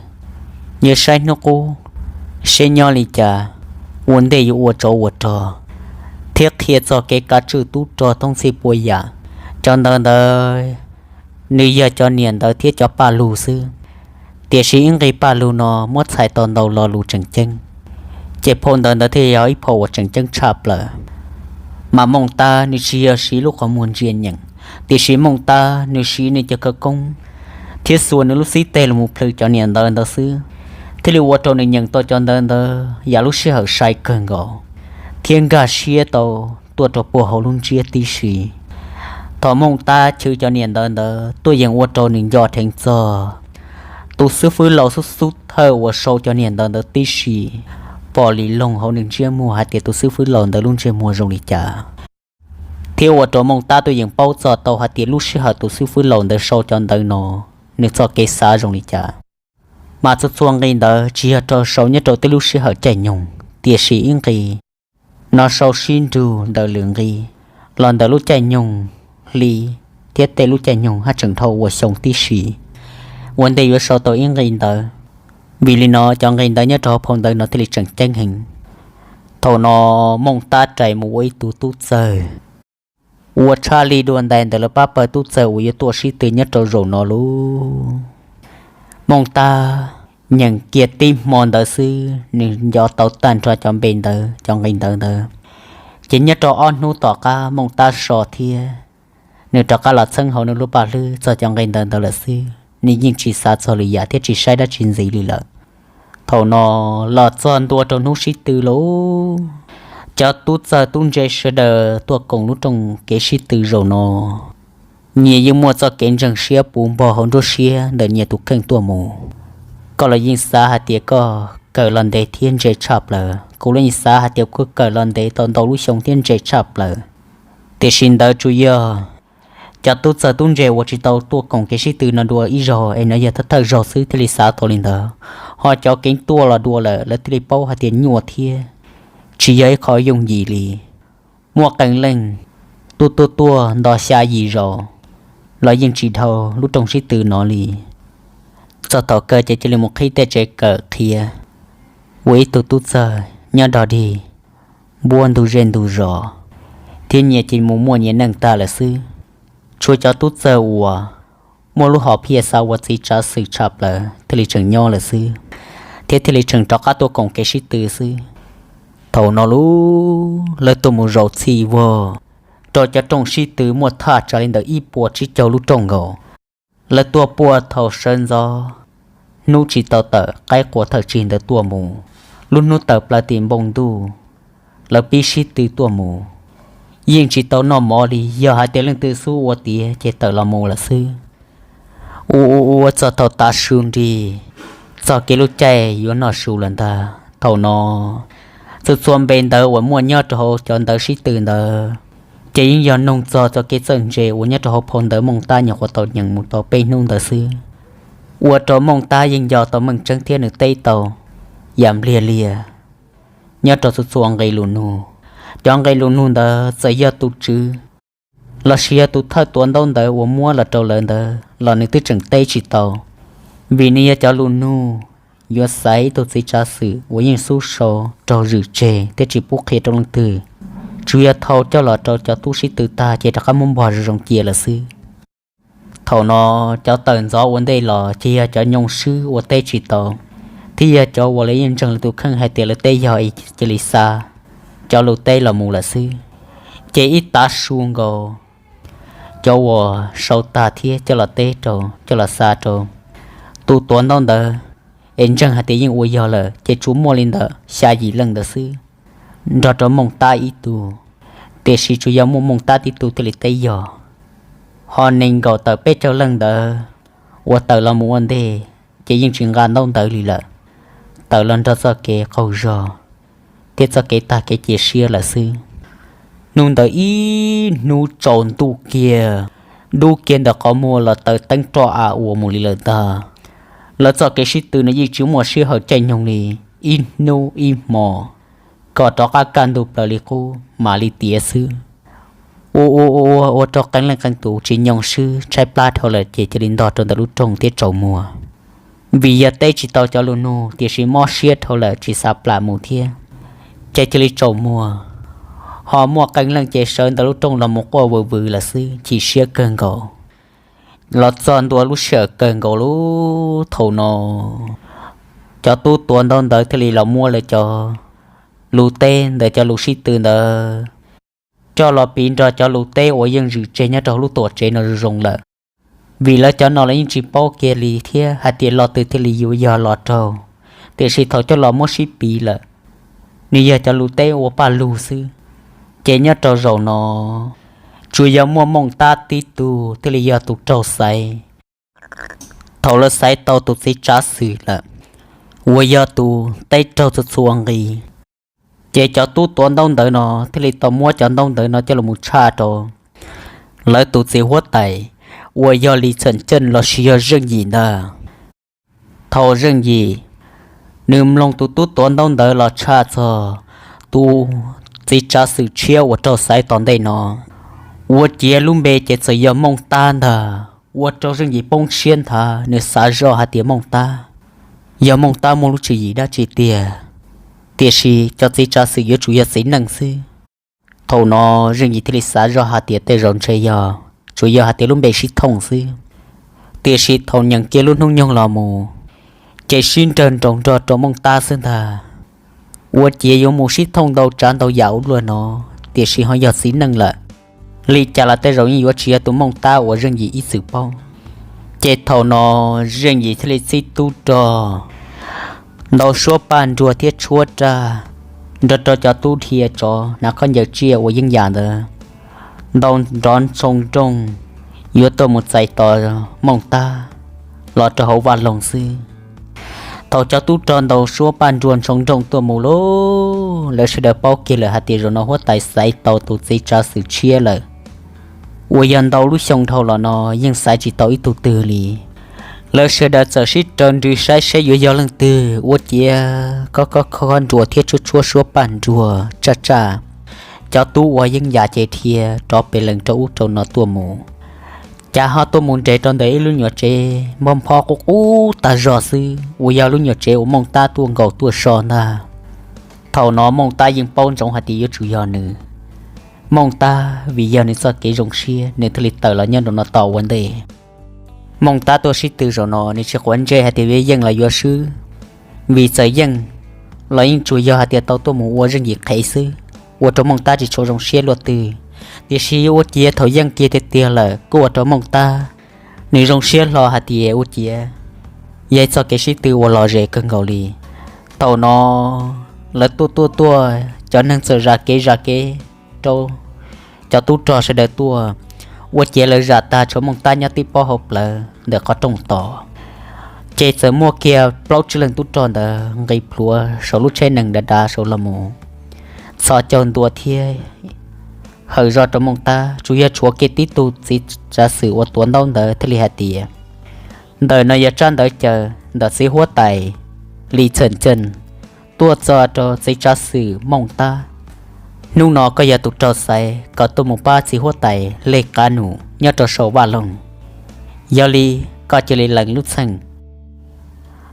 yuav saib hnub qub, saib nyob li cas, ua ntej yuav ua tsov ua rog, thiab qhia txog kev kav tswj tub rog thoob txhij puas yam. Cov ntawv ntawd nws yog cov niam ntawv thiab cov paj lug xwb, tiam sis ib nqi paj lug no muab txhais tau ntau lo lus tseem ceeb, ces phau ntawv ntawd thiaj yog ib phau uas tseem ceeb tshaj plaws. Mas Mooj Tab nws tsis yog siv lub qhov muag ntsia nyeem, tiam sis Mooj Tab nws siv nws cov khawv koob thiab xuas nws lub xib teg los mus plhws cov niam ntawv ntawd xwb, thiaj li ua rau nws nyeem tau cov ntawv ntawd yam lub sij hawm sai kawg nkaus, thiab nkag siab tau tuaj rau puag hauv lub ntsiab tib si. Thaum Mooj Tab chwv cov niam ntawv ntawd tuaj yeem ua rau nws nco dheev txog tus xib fwb laus xub xub thawj uas sau cov niam ntawv ntawd tib si, pom li loog hauv nws ntsiab muag hais tias tus xib fwb laus ntawd lub ntsej muag zoo li cas, thiab ua rau Mooj Tab tuaj yeem paub txog tau hais tias lub sij hawm tus xib fwb laus ntawd sau cov ntawv no, nws txoj kev xav zoo li cas. Mas txhua txhua nqe ntawd tsis yog rau sau nyob rau tej lub sij hawm caij nyoog, tiam sis ib nqe no sau sib nrug ntawm lwm nqe los ntawm lub caij nyoog hli thiab tej lub caij nyoog haj tseem dhau ua xyoo tib si, ua ntej yuav sau tau ib nqe ntawd. Vim li no cov nqe ntawd nyob rau hauv phau ntawv no thiaj li tseem ceeb heev. Thaum no Mooj Tab rais mus ua ib tug tub txawg uas tshaj li dua ntais ntawm lawv pab pawg tub txawg uas yuav tuaj sib tw nyob rau zaum no lub. Mooj Tab nyeem kiag tib hmo ntawd xwb nws nco tau tag nrho cov npe ntawd cov nqe ntawv ntawd, ces nyob rau ob hnub tom qab Mooj Tab so thiab nws rov qab los txheeb hauv nws lub paj hlwb txog cov nqe ntawv ntawd lawm xwb, nws yeej tsis xav txog lwm yam thiab tsis saib dab tsi ntxiv li lawm. Thaum no los txog ntua rau hnub sib tw lawm, cov tub txawg tub ntse sawv daws tuaj koom lub rooj kev sib tw zaum no, nyias yeej muaj txoj kev ntseeg siab puv npog hauv nruab siab ntawm nyias tus kheej tuaj mus. Koj los yeej xav hais tias koj kawm los ntev thiab ntse tshaj plaws, kuv los yeej xav hais tias kuv kawm los ntev tau ntau lub xyoo thiab ntse tshaj plaws, tiam sis ntawd tsuas yog cov tub txawg tub ntse uas tsis tau tuaj koom kev sib tw no dua ib zaug es no yog thawj thawj zaug xwb thiaj li xav tau li ntawd, ho cov keev tuaj los dua lawm lawv thiaj li paub hais tias nyuaj thiab tsis yog ib qho yooj yim li. Muaj qee leej tuaj tuaj tuaj nto xya yim zaus los yeej tsis dhau lub rooj sib tw no li. Txog thaum kawg ces cia li mus qhib tej tsev kawm qhia, ua ib tug tub txawg nyob dog dig, npuab ntug zej ntug zos, thiab nyias ces mus muaj nyias neej tag lawm xwb. Tshuav cov tub txawg uas muaj lub hom phiaj xav ua txiv tsav xwm tshaj plaws thiaj li tseem nyob lawm xwb, thiab thiaj li tseem rov qab tuaj koom kev sib tw xwb. Thaum no lub lawv tuaj mus zaum txhij vog rau cov rooj sib tw muaj thaj tsam li ntawm ib puas tsib caug lub rooj nkaus. Lawv tuaj puag thaum sawv ntxov, hnub tsis tau tawm qaib qua thawj tsig ntawd tuaj mus, lub hnub tawm plaws tim npoo ntuj, lawv pib sib tw tuaj mus, yeej tsis tau noj mov li, yog hais tias leej twg xub ua tiav ces tawm los mus lawm xwb. Ua ua ua txog thaum tav su nrig, txog kev lub caij yuav noj su lawm ntag. Thaum no txhua txhua npe ntawv uas muaj nyob rau hauv cov ntawv sib tw ntawd ces yeej yog noog txog txoj kev txawj ntse uas nyob rau hauv phau ntawv Mooj Tab nyuam qhuav tau nyeem mus tau peb hnub ntawd xwb, ua rau Mooj Tab yeej nco tau meej tseeb thiab nws teb tau yam npliag liag nyob rau txhua txhua nqe lus nug. Cov nqe lus nug ntawd txawm yog tus tswv lossis yog tus thawj tuav ntaub ntawv uas muab los rau lawv ntawd los nws twb tseem teb tsis tau, vim nws yog cov lus nug yuav xaiv ib tug txiv tsav xwm uas yeej xub sau raug zwm tseg thiab tsis pub qhia rau leej twg, tsuas yog thau coj los rau cov tub sib tw tag ces rov qab muab npog zoo zoo cia lawm xwb. Thaum no cov tawm ntxov ua ntej los ces yog cov nyoo swb ua teb tsis tau, thiab yog cov uas lawv yeej ntseeg lawv tus kheej hais tias lawv teb yog es cia li xa cov lus teb los mus lawm xwb. Ces ib tav su nkaus, cov uas sau tag thiab coj los teb rau, coj los xa rau tus tuav ntaub ntawv es ntseeg hais tias yeej ua yog lawm ces tsuas muaj li ntawm xya yim leej ntawd xwb, nrog rau Mooj Tab ib tug, tiam sis tsuas yog muaj Mooj Tab tib tug thiaj li teb yog. Ho nees nkaum tawm peb caug leej ntawd uas tawm los mus ua ntej ces yeej tsis nqa ntaub ntawv li lawm, tawm los nrog txoj kev qaug zog thiab txoj kev tag kev cia siab lawm xwb. Hnub ntawd ib hnub tsaus ntuj kiag, dub kiag ntawm qhov muag los taws teeb roj av ua mus li lawm ntag. Lawv txoj kev sib tw no yeej tsis muaj sij hawm caij nyoog li, ib hnub ib hmo, kom rov qab kaj ntug plaws li qub mam li tiav xwb. Ua ua ua ua ua rau qee leej qee tus tsis nyoo swb tshaib plab dhau lawm ces cia li ntog rau ntawm lub rooj thiab tsaus muag. Vim yog teb tsis tau cov lus nug tiam sis mob siab dhau lawm tsis xav plam mus thiab, ces cia li tsaus muag. Ho muaj qee leej ces sawv ntawm lub rooj los mus quaj vwm vwm lawm xwb, chim siab kawg nkaus. Los txog ntua lub sij hawm kawg nkaus lub thaum no, cov tub tuav ntaub ntawv thiaj li los muab lawv cov lus teb ntawm cov lus sib tw ntawd coj los piv nrog cov lus teb uas yeej zwm tseg nyob rau hauv lub tuam tsev no zoo zoo lawm. Vim lawv cov no los yeej tsis paub kiag li thiab hais tias lo twg thiaj li yuav yog lo raug, tiam sis thaum coj los muab sib piv lawm, nws yog cov lus teb ua paj lug xwb. Ces nyob rau zaum no, tsuas yog muaj Mooj Tab tib tug thiaj li yog tus raug xaiv. Thaum lawv xaiv tau tus txiv tsav xwm lawm, uas yog tus teb raug txhua txhua nqi, ces cov tub tuav ntaub ntawv no thiaj li tau muab cov ntaub ntawv no coj los mus tshaj rau lawv tus txiv huab tais, uas yog Lis Txham Ceej los sis yog Zeej Yim ntag. Thaum Zeej Yim nws mloog tus tub tuav ntaub ntawv los tshaj txog tus txiv tsav xwm tshiab uas raug xaiv tom ntej no, ua ciav lub npe ces txawm yog Mooj Tab ntag, ua rau Zeej Yim poob siab nthav, nws xav zoj hais tias Mooj Tab, yog Mooj Tab muaj lub tswv yim dab tsi tiag, tiam sis cov txiv tsav xwm yuav tsum yog txiv neej xwb. Thaum no Zeej Yim thiaj li xav zoj hais tias tej zaum ntshe yog tsuas yog hais tias lub npe sib thooj xwb. Tiam sis thaum nyeem kiag lub hnub nyoog los mus, ces sib nrawg nroos nrog rau Mooj Tab xwb ntag. Ua ciav yuav mus sib thooj ntau tsav ntau yam ua luaj no, tiam sis ho yog txiv neej lawm, li cas los tej zaum yeej yuav tsis yog tus Mooj Tab uas Zeej Yim ib txwm paub. Ces thaum no Zeej Yim thiaj li txib tub rog ntau suab paj nruag thiab tshuab raj, nrog rau cov tub dhia tsov hnav khaub ncaws tsiaj uas yeej yam ntawd, ntau nrov ntshoo nrooj, yuav tuaj mus txais tos Mooj Tab los rau hauv vaj loog xwb. Thaum cov tub rog ntau suab paj nruag ntshoo nrooj tuaj mus lauj, lawv sawv daws paub kiag lawm hais tias zaum no huab tais xaiv tau tus txiv tsav xwm tshiab lawm, uas yog ntau lub xyoo dhau los no yeej xaiv tsis tau ib tug twg li. Lawv sawv daws txawm sib raws nrhiav saib seb yuav yog leej twg, ua ciav khob khob khob nruas thiab tshuab tshuab suab paj nruag tsaj tsaj, cov tub uas yeej yam ces dhia rov pes lees rau ub rau no tuaj mus. Cas ho tuaj mus nres rau ntawm ib lub nyuam tsev npog nphob qub qub tag zog xwb, uas yog lub nyuam tsev uas Mooj Tab tuaj nkaum tuaj so ntag. Thaum no Mooj Tab yeej paub ntsoov hais tias yuav tsum yog nws. Mooj Tab vim yog nws txoj kev zoo siab nws thiaj li tawm los nyob rau no tos ua ntej. Mooj Tab tuaj sib tw zaum no nws tsis quav ntsej hais tias yuav yeej los yuav swb, vim txawm yeej los yeej tsuas yog hais tias tau tuaj mus ua Zeej Yim qhev xwb, ua rau Mooj Tab tsis tshua zoo siab luaj twg. Tiam sis ua ciav thaum yeej kiag tiag tiag lawm kuj ua rau Mooj Tab nws zoo siab hlo hais tias ua ciav yog ib txoj kev sib tw uas lom zem kawg nkaus li. Thaum no lawv tuaj tuaj tuaj, cov neeg txawm zam kev zam kev rau cov tub rog sawv daws tuaj, ua ciav lawv zam tag tshuav Mooj Tab nyob tib pob hauv plawv ntawm qhov rooj tos. Ces txawm muaj kiag plaub tsib leeg tub rog ntawd nqis plhuav saum lub tsheb nees dav dav saud los mus txhos caug ntua thiab hawm zog rau Mooj Tab, tsuas yog tshuav kiag tib tug txiv tsav xwm uas tuav ntaub ntawv thiaj li hais tias, ntawm no yog tsab ntawv caw ntawm txiv huab tais Lis Txham Ceej tuaj txog rau txiv tsav xwm Mooj Tab. Hnub no koj yog tus raug xaiv kom tuaj mus pab txiv huab tais Lej Qab Num nyob rau saum vaj loog, yog li koj cia li lees lub txheej.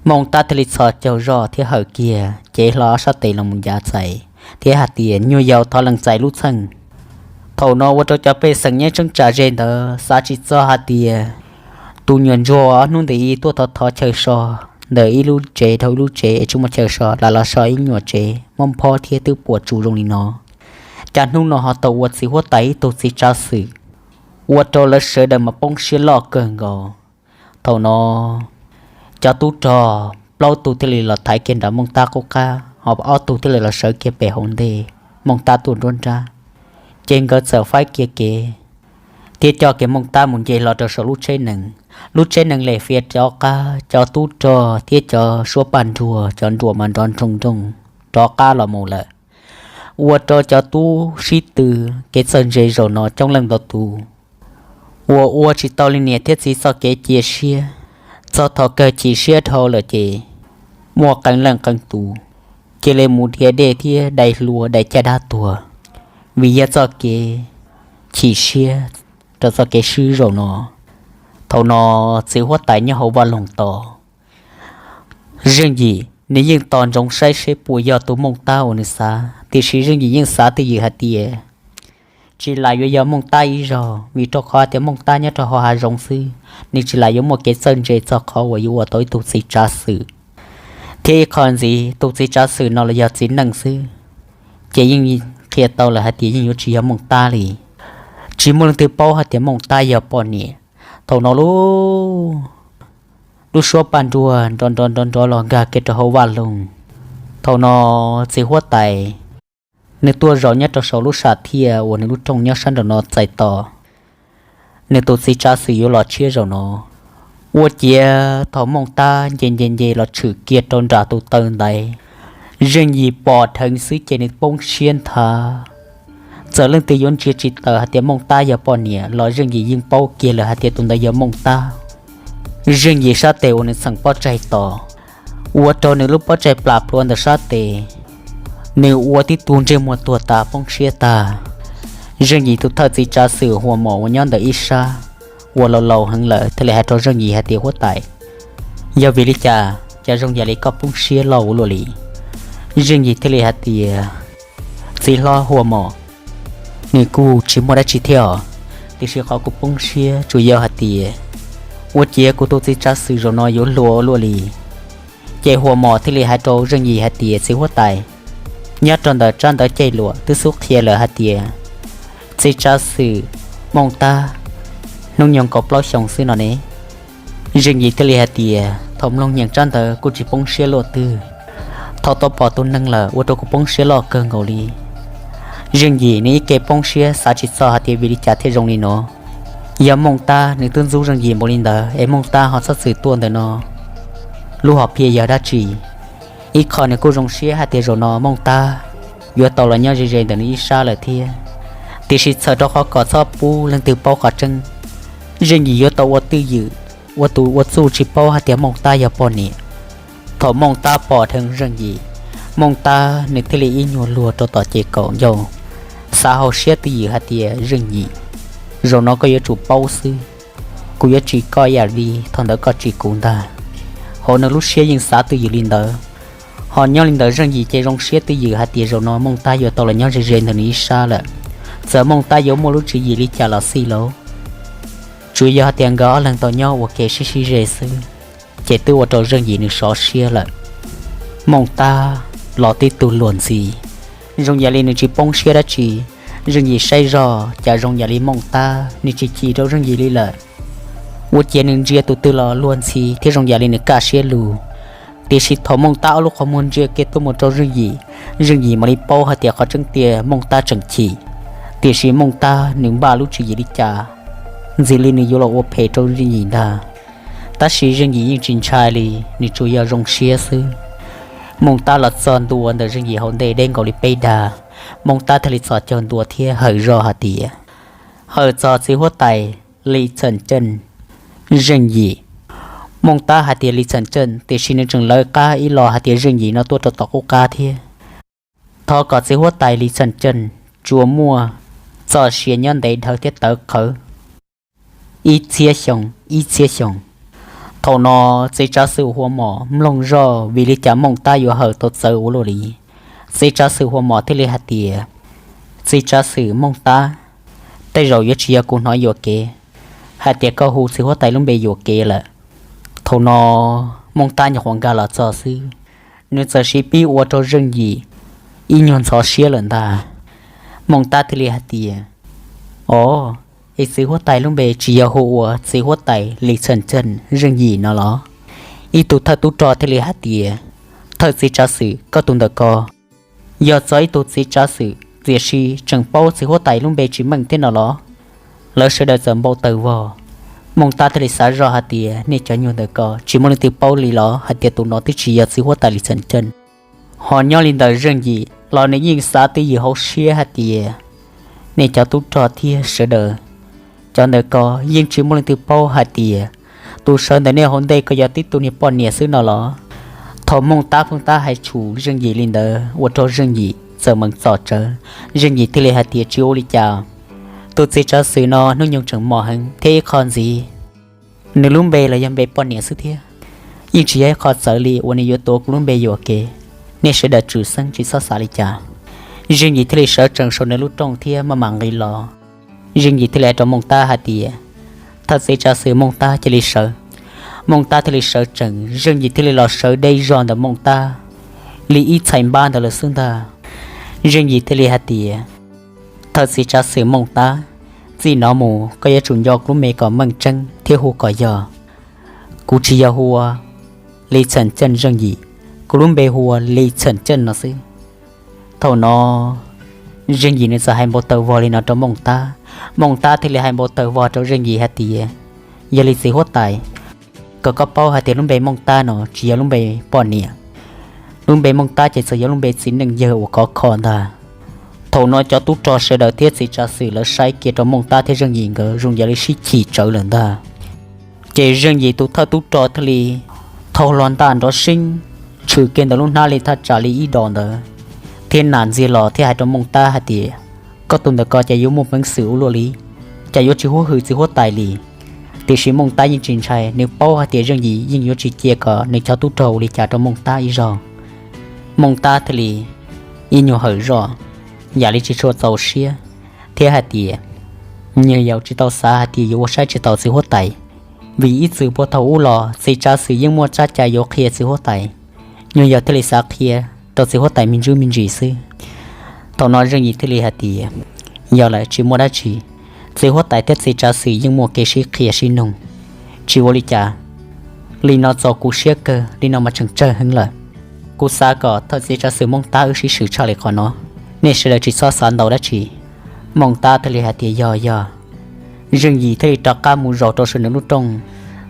Mooj Tab thiaj li txhos caug zog thiab hawm kiag cev hlo ob sab tes los mus ncav txais thiab hais tias, nyuag yaus thov lees txais lub txheej. Thaum no ua rau cov pej xeem nyob tseeb tsam ze ntawd xav tsis txog hais tias tus nyuam ntsuag ob hnub ntawd tuaj thov thov chaw so ntawm ib lub tsev dhau ib lub tsev es tsis muaj chaw so, lam los so ib nyuam tsev mob phob thiab twb puas tsuaj zoo li no, cas hnub no ho tau ua txiv huab tais ib tug txiv tsav xwm, ua rau lawv sawv daws mas poob siab loj kawg nkaus. Thaum no cov tub rog plaub tug thiaj li los thaiv kiag nram Mooj Tab qub qab, ho ob tug thiaj li los sawv kiag pem hauv ntej Mooj Tab tuaj nruab nrab. Ces nkawd txawm faib kiag kev thiab coj kiag Mooj Tab mus nce hlo rau saum lub tsheb nees. Lub tsheb nees lem fiav rov qab, cov tub rog thiab cov suab paj nruag cov nruas mas nrov nroog nroog rov qab los mus lawm. Ua rau cov tub sib tw kev txawj ntse zaum no coob leej ntau tus uas ua tsis tau li niam thiab txiv txoj kev cia siab, txog thaum kawg chim siab dhau lawm ces muaj qee leej qee tus cia li mus dhia dej thiab dai hlua dai caj dab tuag, vim yog txoj kev chim siab rau txoj kev swb zaum no. Thaum no txiv huab tais nyob hauv vaj loog tos, Zeej Yim nws yeej tos ntsoov saib seb puas yog tus Mooj Tab uas nws xav, tiam sis Zeej Yim yeej xav twj ywm hais tias tsis lam yuav yog Mooj Tab ib zaug, vim rau qhov tias Mooj Tab nyob rau hauv hav zoov xwb, nws tsis lam yuav muaj kev txawj ntse txog qhov uas yuav ua tau ib tug txiv tsav xwm. Thiab ib qho ntxiv, tus txiv tsav xwm no los yog txiv neej xwb, ces yeej qhia tau lawm hais tias yeej yuav tsis yog Mooj Tab li. Tsis muaj leej twg paub hais tias Mooj Tab yog poj niam. Thaum no lub, lub suab paj nruag nrov nrov nrov nrov los nkag kiag rau hauv vaj loog. Thaum no txiv huab tais nws tuaj zaum nyob rau saum lub sam thiaj uas nws lub rooj nyob sab nraum no txais tos nws tus txiv tsav xwm yuav los tshiab zaum no. Ua ciav thaum Mooj Tab nce nce nce los tshwm kiag rau nram tus taw ntaiv, Zeej Yim pom dheev xwb ces nws poob siab nthav. Txawm leej twg yuav ntsia tsis tawm hais tias Mooj Tab yog poj niam los Zeej Yim yeej paub kiag lawm hais tias tus ntawd yog Mooj Tab. Zeej Yim sab tes uas nws txheem pob tsaig tos, ua rau nws lub pob tsaig plam plhuav ntawm sab tes, nws ua tib tug ntsej muag tuag tas poob siab tag. Zeej Yim tus thawj txiv tsav xwm Hua Mom uas nyob ntawm ib sab, uas laus laus heev lawm thiaj li hais rau Zeej Yim hais tias, Huab tais, yog vim li cas cas zoo yam li koj poob siab loj ua luaj li? Zeej Yim thiaj li hais tias, Txiv hlob Hua Mom, nws kuj tsis muaj dab tsi thiab os, tiam sis qhov kuv poob siab tsuas yog hais tias, ua ciav kuv tus txiv tsav xwm zaum no yuav hluas ua luaj li. Ces Hua Mom thiaj li hais rau Zeej Yim hais tias, Txiv huab tais, nyob rau ntawm tsab ntawv ceg luam twb xub qhia lawm hais tias txiv tsav xwm Mooj Tab hnub nyoog kaum plaub xyoos xwb no ne. Zeej Yim thiaj li hais tias, Thaum mloog nyeem tsab ntawv kuj tsis poob siab luaj twg, thaum tau pom tus neeg lawm ua rau kuv poob siab loj kawg nkaus li. Zeej Yim nws ib ke poob siab xav tsis txog hais tias vim li cas thiaj zoo li no. Yog Mooj Tab nws twb ntxub Zeej Yim npaum li ntawd es Mooj Tab ho txhob txwm tuaj ntawm no, lub hom phiaj yog dab tsi? Ib qho nws kuj zoo siab hais tias zaum no Mooj Tab yuav tau los nyob ze ze ntawm nws ib sab lawm thiab. Tiam sis txhawm rau qhov kom txhob pub leej twg paub qhov tseeb, Zeej Yim yuav tau ua twj ywm, ua tus ua txuj tsis paub hais tias Mooj Tab yog poj niam. Thaum Mooj Tab pom dheev Zeej Yim, Mooj Tab nws thiaj li ib nyuag luag rau tom ces kaum ncauj, xav hauv siab twj ywm hais tias, Zeej Yim, zaum no koj yuav tsum paub xwb. Kuv yuav tsim koj ib yam li thaum ntawd koj tsim kuv ntag. Hauv nws lub siab yeej xav twj ywm li ntawd. Ho nyob li ntawd Zeej Yim ces zoo siab twj ywm hais tias zaum no Mooj Tab yuav tau los nyob ze ze ntawm nws ib sab lawm. Txawm Mooj Tab yuav muaj lub tswv yim li cas los xij lauj, tsuas yog hais tias nkawd ob leeg tau nyob ua ke sib sib ze xwb, ces twb ua rau Zeej Yim nws sov siab lawm. Mooj Tab los tib tug luag ntxhi, zoo yam li nws tsis poob siab dab tsi. Zeej Yim saib zoj cas zoo yam li Mooj Tab nws tsis chim rau Zeej Yim li lawm. Ua ciav nws ntsia tus twg los luag ntxhi thiab zoo yam li nws kaj siab lug. Tiam sis thaum Mooj Tab ob lub qhov muag ntsia kiag tuaj mus rau Zeej Yim, Zeej Yim mam li paub hais tias qhov tseeb tiag Mooj Tab tseem chim. Tiam sis Mooj Tab nws npaj lub tswv yim li cas, ntxim li nws yuav los ua phem rau Zeej Yim ntag. Tab sis Zeej Yim yeej tsis ntshai li, nws tsuas yog zoo siab xwb. Mooj Tab los txog ntua ntawm Zeej Yim hauv ntej deb nkaus li peb dag. Mooj Tab thiaj li txhos caug ntua thiab hawm zoj hais tias, Hawm txog txiv huab tais Li Txham Ceej, Zeej Yim. Mooj Tab hais tias Li Txham Ceej, tiam sis nws tseem lawv qab ib los hais tias Zeej Yim no tuaj rau tom qub qab thiab. Thov kom txiv huab tais Li Txham Ceej tsuas muaj txoj sia nyob ntev dhawv thiab tawv qhawv ib txhiab xyoo, ib txhiab xyoo. Thaum no txiv tsav xwm Hua Mom mloog zoj vim li cas Mooj Tab yuav hawm tau txawv ua luaj li. Txiv tsav xwm Hua Mom thiaj li hais tias, Txiv tsav xwm Mooj Tab, tej zaum yuav tsis yog kuv hnov yuam kev hais tias koj hu txiv huab tais lub npe yuam kev lawm. Thaum no Mooj Tab nyuam qhuav nkag los txog xwb, nws txawm siv pib ua rau Zeej Yim ib nyuag ntxhov siab lawm ntag. Mooj Tab thiaj li hais tias, Os, es txiv huab tais lub npe tsis yog hu ua txiv huab tais Li Txham Ceej, Zeej Yim no los? Ib tug thawj tub rog thiaj li hais tias, Thawj txiv tsav xwm, koj tus ntawm ko yog txog ib tug txiv tsav xwm tiam sis tseem paub txiv huab tais lub npe tsis meej thiab no los? Lawv sawv daws txawm npau taws vog. Mooj Tab thiaj li xav zoj hais tias, Nej cov nyuag ntawm ko tsis muaj leej twg paub li los hais tias tus no twb tsis yog txiv huab tais Li Txham Ceej? Ho nyob li ntawm Zeej Yim los nws yeej xav twj ywm hauv siab hais tias, Nej cov tub rog thiab sawv daws, cov ntawm ko yeej tsis muaj leej twg paub hais tias tus sawv ntawm nej hauv ntej ko yog tib tug niag poj niam xwb no los? Thaum Mooj Tab pheej tab hais tshum Zeej Yim li ntawd ua rau Zeej Yim txawm mees txom tsawv. Zeej Yim thiaj li hais tias, Tsis ua li cas, tus txiv tsav xwm no hnub nyoog tseem mos heev thiab ib qho ntxiv, nws lub npe los yog npe poj niam xwb thiab, yeej tsis yog ib qho txawv li uas nws yuav tuav kuv lub npe yuam kev. Nej sawv daws tsom xeeb tsis txhob xav li cas. Zeej Yim thiaj li sawv tsees saum nws lub rooj thiab maj mam nqis los. Zeej Yim thiaj li hais rau Mooj Tab hais tias, Thawj txiv tsav xwm, Mooj Tab cia li sawv. Mooj Tab thiaj li sawv tsees, Zeej Yim thiaj li los sawv deb zog ntawm Mooj Tab li ib txhais npab ntawd lawm xwb ntag. Zeej Yim thiaj li hais tias, Thawj txiv tsav xwm Mooj Tab, Txij no mus koj yuav tsum nco kuv lub npe kom meej tseeb thiab hu kom yog. Kuv tsis yog hu ua Li Txheem Ceej Zeej Yim, kuv lub npe hu ua Li Txheem Ceej no xwb. Thaum no Zeej Yim nws txawm hais npau taws vog li no rau Mooj Tab. Mooj Tab thiaj li hais npau taws vog rau Zeej Yim hais tias, yog li txiv huab tais, kom koj paub hais tias lub npe Mooj Tab no tsis yog lub npe poj niam. Lub npe Mooj Tab ces txawm yog lub npe txiv neej yawg uas khov kho ntag. Thaum no cov tub rog sawv daws thiab txiv tsav xwm lawv saib kiag rau Mooj Tab thiab Zeej Yim nkawd zoo yam li sib chim tsawv lawm ntag. Ces Zeej Yim tus thawj tub rog thiaj li thau hlo ntaj nrov seeb, tshwm kiag ntawm lub hnab li thaj tsam li ib dos ntawd, thiab nam ntxiag los thiab hais rau Mooj Tab hais tias, koj tus ntawm ko ces yuav muaj peev xwm ua luaj li, cas yuav tsis huab hwm txiv huab tais li. Tiam sis Mooj Tab yeej tsis ntshai, nws paub hais tias Zeej Yim yeej yuav tsis cia kom nws cov tub rog ua li cas rau Mooj Tab ib zaug. Mooj Tab thiaj li ib nyuag hawm zoj, yam li tsis tshua txaus siab, thiab hais tias, nyuag yaus tsis tau xav hais tias yuav ua saib tsis taus txiv huab tais, vim ib txwm puag thaum ub los txiv tsav xwm yeej muaj tsab cai yuav qhia txiv huab tais. Nyuag yaus thiaj li xav qhia rau txiv huab tais me ntsis me ntsis xwb. Thaum no Zeej Yim thiaj li hais tias, yog lawm tsis muaj dab tsi, txiv huab tais thiab txiv tsav xwm yeej muaj kev sib qhia sib nug, tsis ua li cas. Li no txaus kuv siab kawg, li no mas tseem tsawg heev lawm. Kuv xav kom thawj txiv tsav xwm Mooj Tab wb sib swm tshaj li qhov no, nej sawv daws tsis txhob xav ntau dab tsi. Mooj Tab thiaj li hais tias yog yog. Zeej Yim thiaj li rov qab mus zaum rau saum nws lub rooj.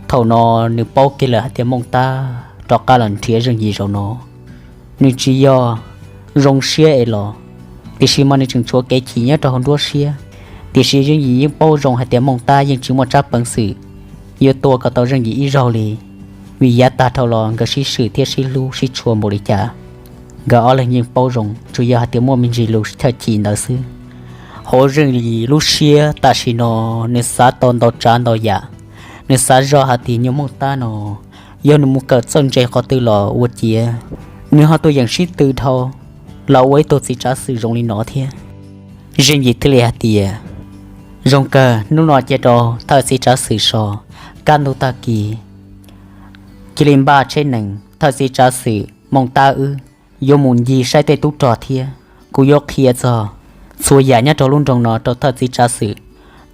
Thaum no nws paub kiag lawm hais tias Mooj Tab rov qab los nrhiav Zeej Yim zaum no, nws tsis yog zoo siab es los, tiam sis mas nws tseem tshuav kev chim nyob rau hauv nruab siab. Tiam sis Zeej Yim yeej paub zoo hais tias Mooj Tab yeej tsis muaj tsab peev xwm yuav tua kom tau Zeej Yim ib zaug li, vim yav tag dhau los nkawd sib swm thiab sib hlub sib tshua npaum li cas, nkawd ob leeg yeej paub zoo, tsuas yog hais tias muaj me ntsis lus thaj chim ntawd xwb. Hauv Zeej Yim lub siab tam sim no nws xav tau ntau tsav ntau yam. Nws xav zoj hais tias nyuag Mooj Tab no, yog nws mus kawm txawj ntse qhov twg los ua ciav nws ho tuaj yeem sib tw dhau los ua ib tug txiv tsav xwm zoo li no thiab. Zeej Yim thiaj li hais tias, zoo kawg, hnub no cia rau thawj txiv tsav xwm so, kaj ntug tag kis cia li npaj tsheb nees, thawj txiv tsav xwm Mooj Tab wb yuav mus ncig saib tej tub rog thiab. Kuv yuav qhia txog txhua yam nyob rau lub nroog no rau thawj txiv tsav xwm.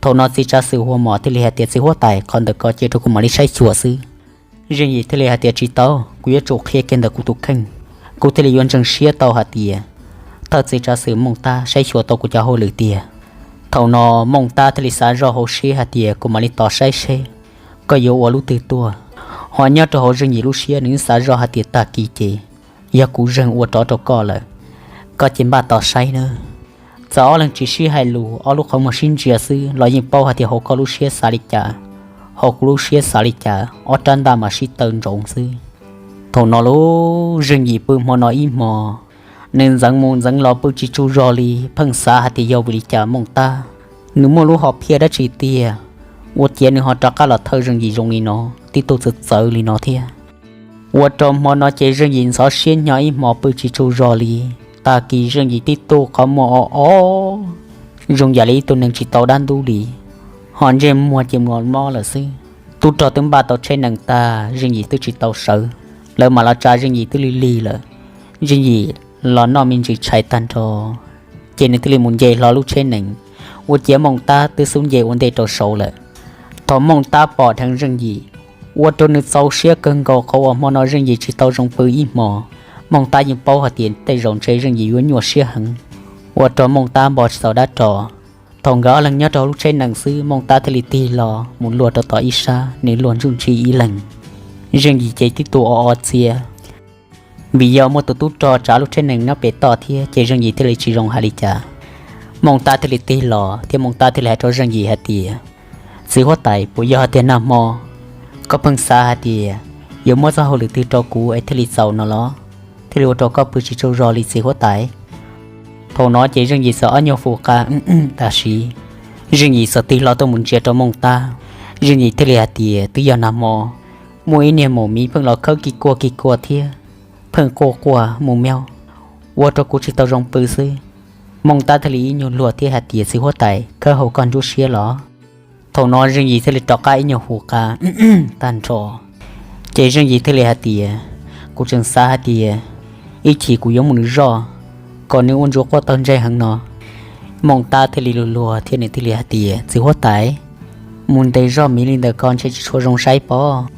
Thaum no txiv tsav xwm Hua Mos thiaj li hais tias, txiv huab tais, qhov ntawm ko cia rau kuv mam li saib xyuas xwb. Zeej Yim thiaj li hais tias, tsis tau, kuv yuav tsum qhia kiag ntawm kuv tus kheej. Kuv thiaj li yuav ntseeg siab tau hais tias thawj txiv tsav xwm Mooj Tab saib xyuas tau kuv cov hauj lwm tiag. Thaum no Mooj Tab thiaj li xav zoj hauv siab hais tias, kuv mam li tos saib seb koj yuav ua lub twg tuaj. Ho nyob rau hauv Zeej Yim lub siab nws xav zoj hais tias, tag kis ces yog kuv zeeg ua rov rau koj lawm, koj cia npaj tos saib nawb. Txawm ob leeg tsis sib hais lus, ob lub qhov muag sib ntsia xwb los yeej paub hais tias hauv koj lub siab xav li cas, hauv kuv lub siab xav li cas, ob rab ntaj mas sib taw ntsoov xwb. Thaum no lub Zeej Yim pw hmo no ib hmo, nws ntxeev mus ntxeev los pw tsis tsaug zog li, pheej xav hais tias yog vim li cas Mooj Tab nws muaj lub hom phiaj dab tsi tiag, ua ciav nws ho rov qab los thawj Zeej Yim zoo li no, tib tug txawv txawv li no thiab. Ua rau hmo no ces Zeej Yim ntxhov siab hnyo ib hmo pw tsis tsaug zog li. Tag kis Zeej Yim tib tug qhov muag o o, zoo yam li ib tug neeg tsis tau dab ntub li, ho ntsej muag ces mos mob lawm xwb. Tub rog twb npaj tau tsheb nees tag, Zeej Yim twb tsis tau sawv, lawv mam los tsa Zeej Yim twb lig lig lawm. Zeej Yim los noj me ntsis tshais tag nrho, ces nws thiaj li mus nce hlo lub tsheb nees, ua ciav Mooj Tab twb xub nce ua ntej rau saud lawm. Thaum Mooj Tab pom dheev Zeej Yim, ua rau nws txaus siab kawg nkaus qhov uas hmo no Zeej Yim tsis tau zoo pw ib hmo. Mooj Tab yeej paub hais tias tej zaum ntshe Zeej Yim yuav nyuaj siab heev, ua rau Mooj Tab npog tsis tau dab tsi. Thaum nkawd ob leeg nyob rau lub tsheb nees xwb, Mooj Tab thiaj li tig hlo mus luag rau tom ib sab, nws luag ntsuj ntsig ib leeg. Zeej Yim ces tib tug o o txias, vim yog muaj tus tub rog tsav lub tsheb nees nyob pem toj thiab, ces Zeej Yim thiaj li tsis zoo hais li cas. Mooj Tab thiaj li tig los thiab Mooj Tab thiaj li hais rau Zeej Yim hais tias, txiv huab tais, puas yog hais tias nag hmo koj pheej xav hais tias yuav muab txoj hauj lwm twg rau kuv es thiaj li txaus no los, thiaj li ua rau koj pw tsis tsaug zog li txiv huab tais? Thaum no ces Zeej Yim txawm ob nyuag fu qa, tam sim Zeej Yim txawm tig hlo tuaj mus ntsia rau Mooj Tab. Zeej Yim thiaj li hais tias, twb yog nag hmo muaj ib niag maum miv pheej los khawb kig kuaj kig kuaj thiab pheej quaj quaj mus miaug, ua rau kuv tsis tau zoo pw xwb. Mooj Tab thiaj li ib nyuag luag thiab hais tias, txiv huab tais, khawb hauv koj nruab siab los? Thaum no Zeej Yim thiaj li rov qab ib nyuag fu qa tag nrho. Ces Zeej Yim thiaj li hais tias, kuv tseem xav hais tias ib chim kuv yuav mus nws zoj, kom nws ua ntsuav quaj tag ntsej heev no, Mooj Tab thiaj li luag luag thiab nws thiaj li hais tias, Txiv huab tais, mus ntes zog miv li ntawm ko ntshe tsis tshua zoo saib pob.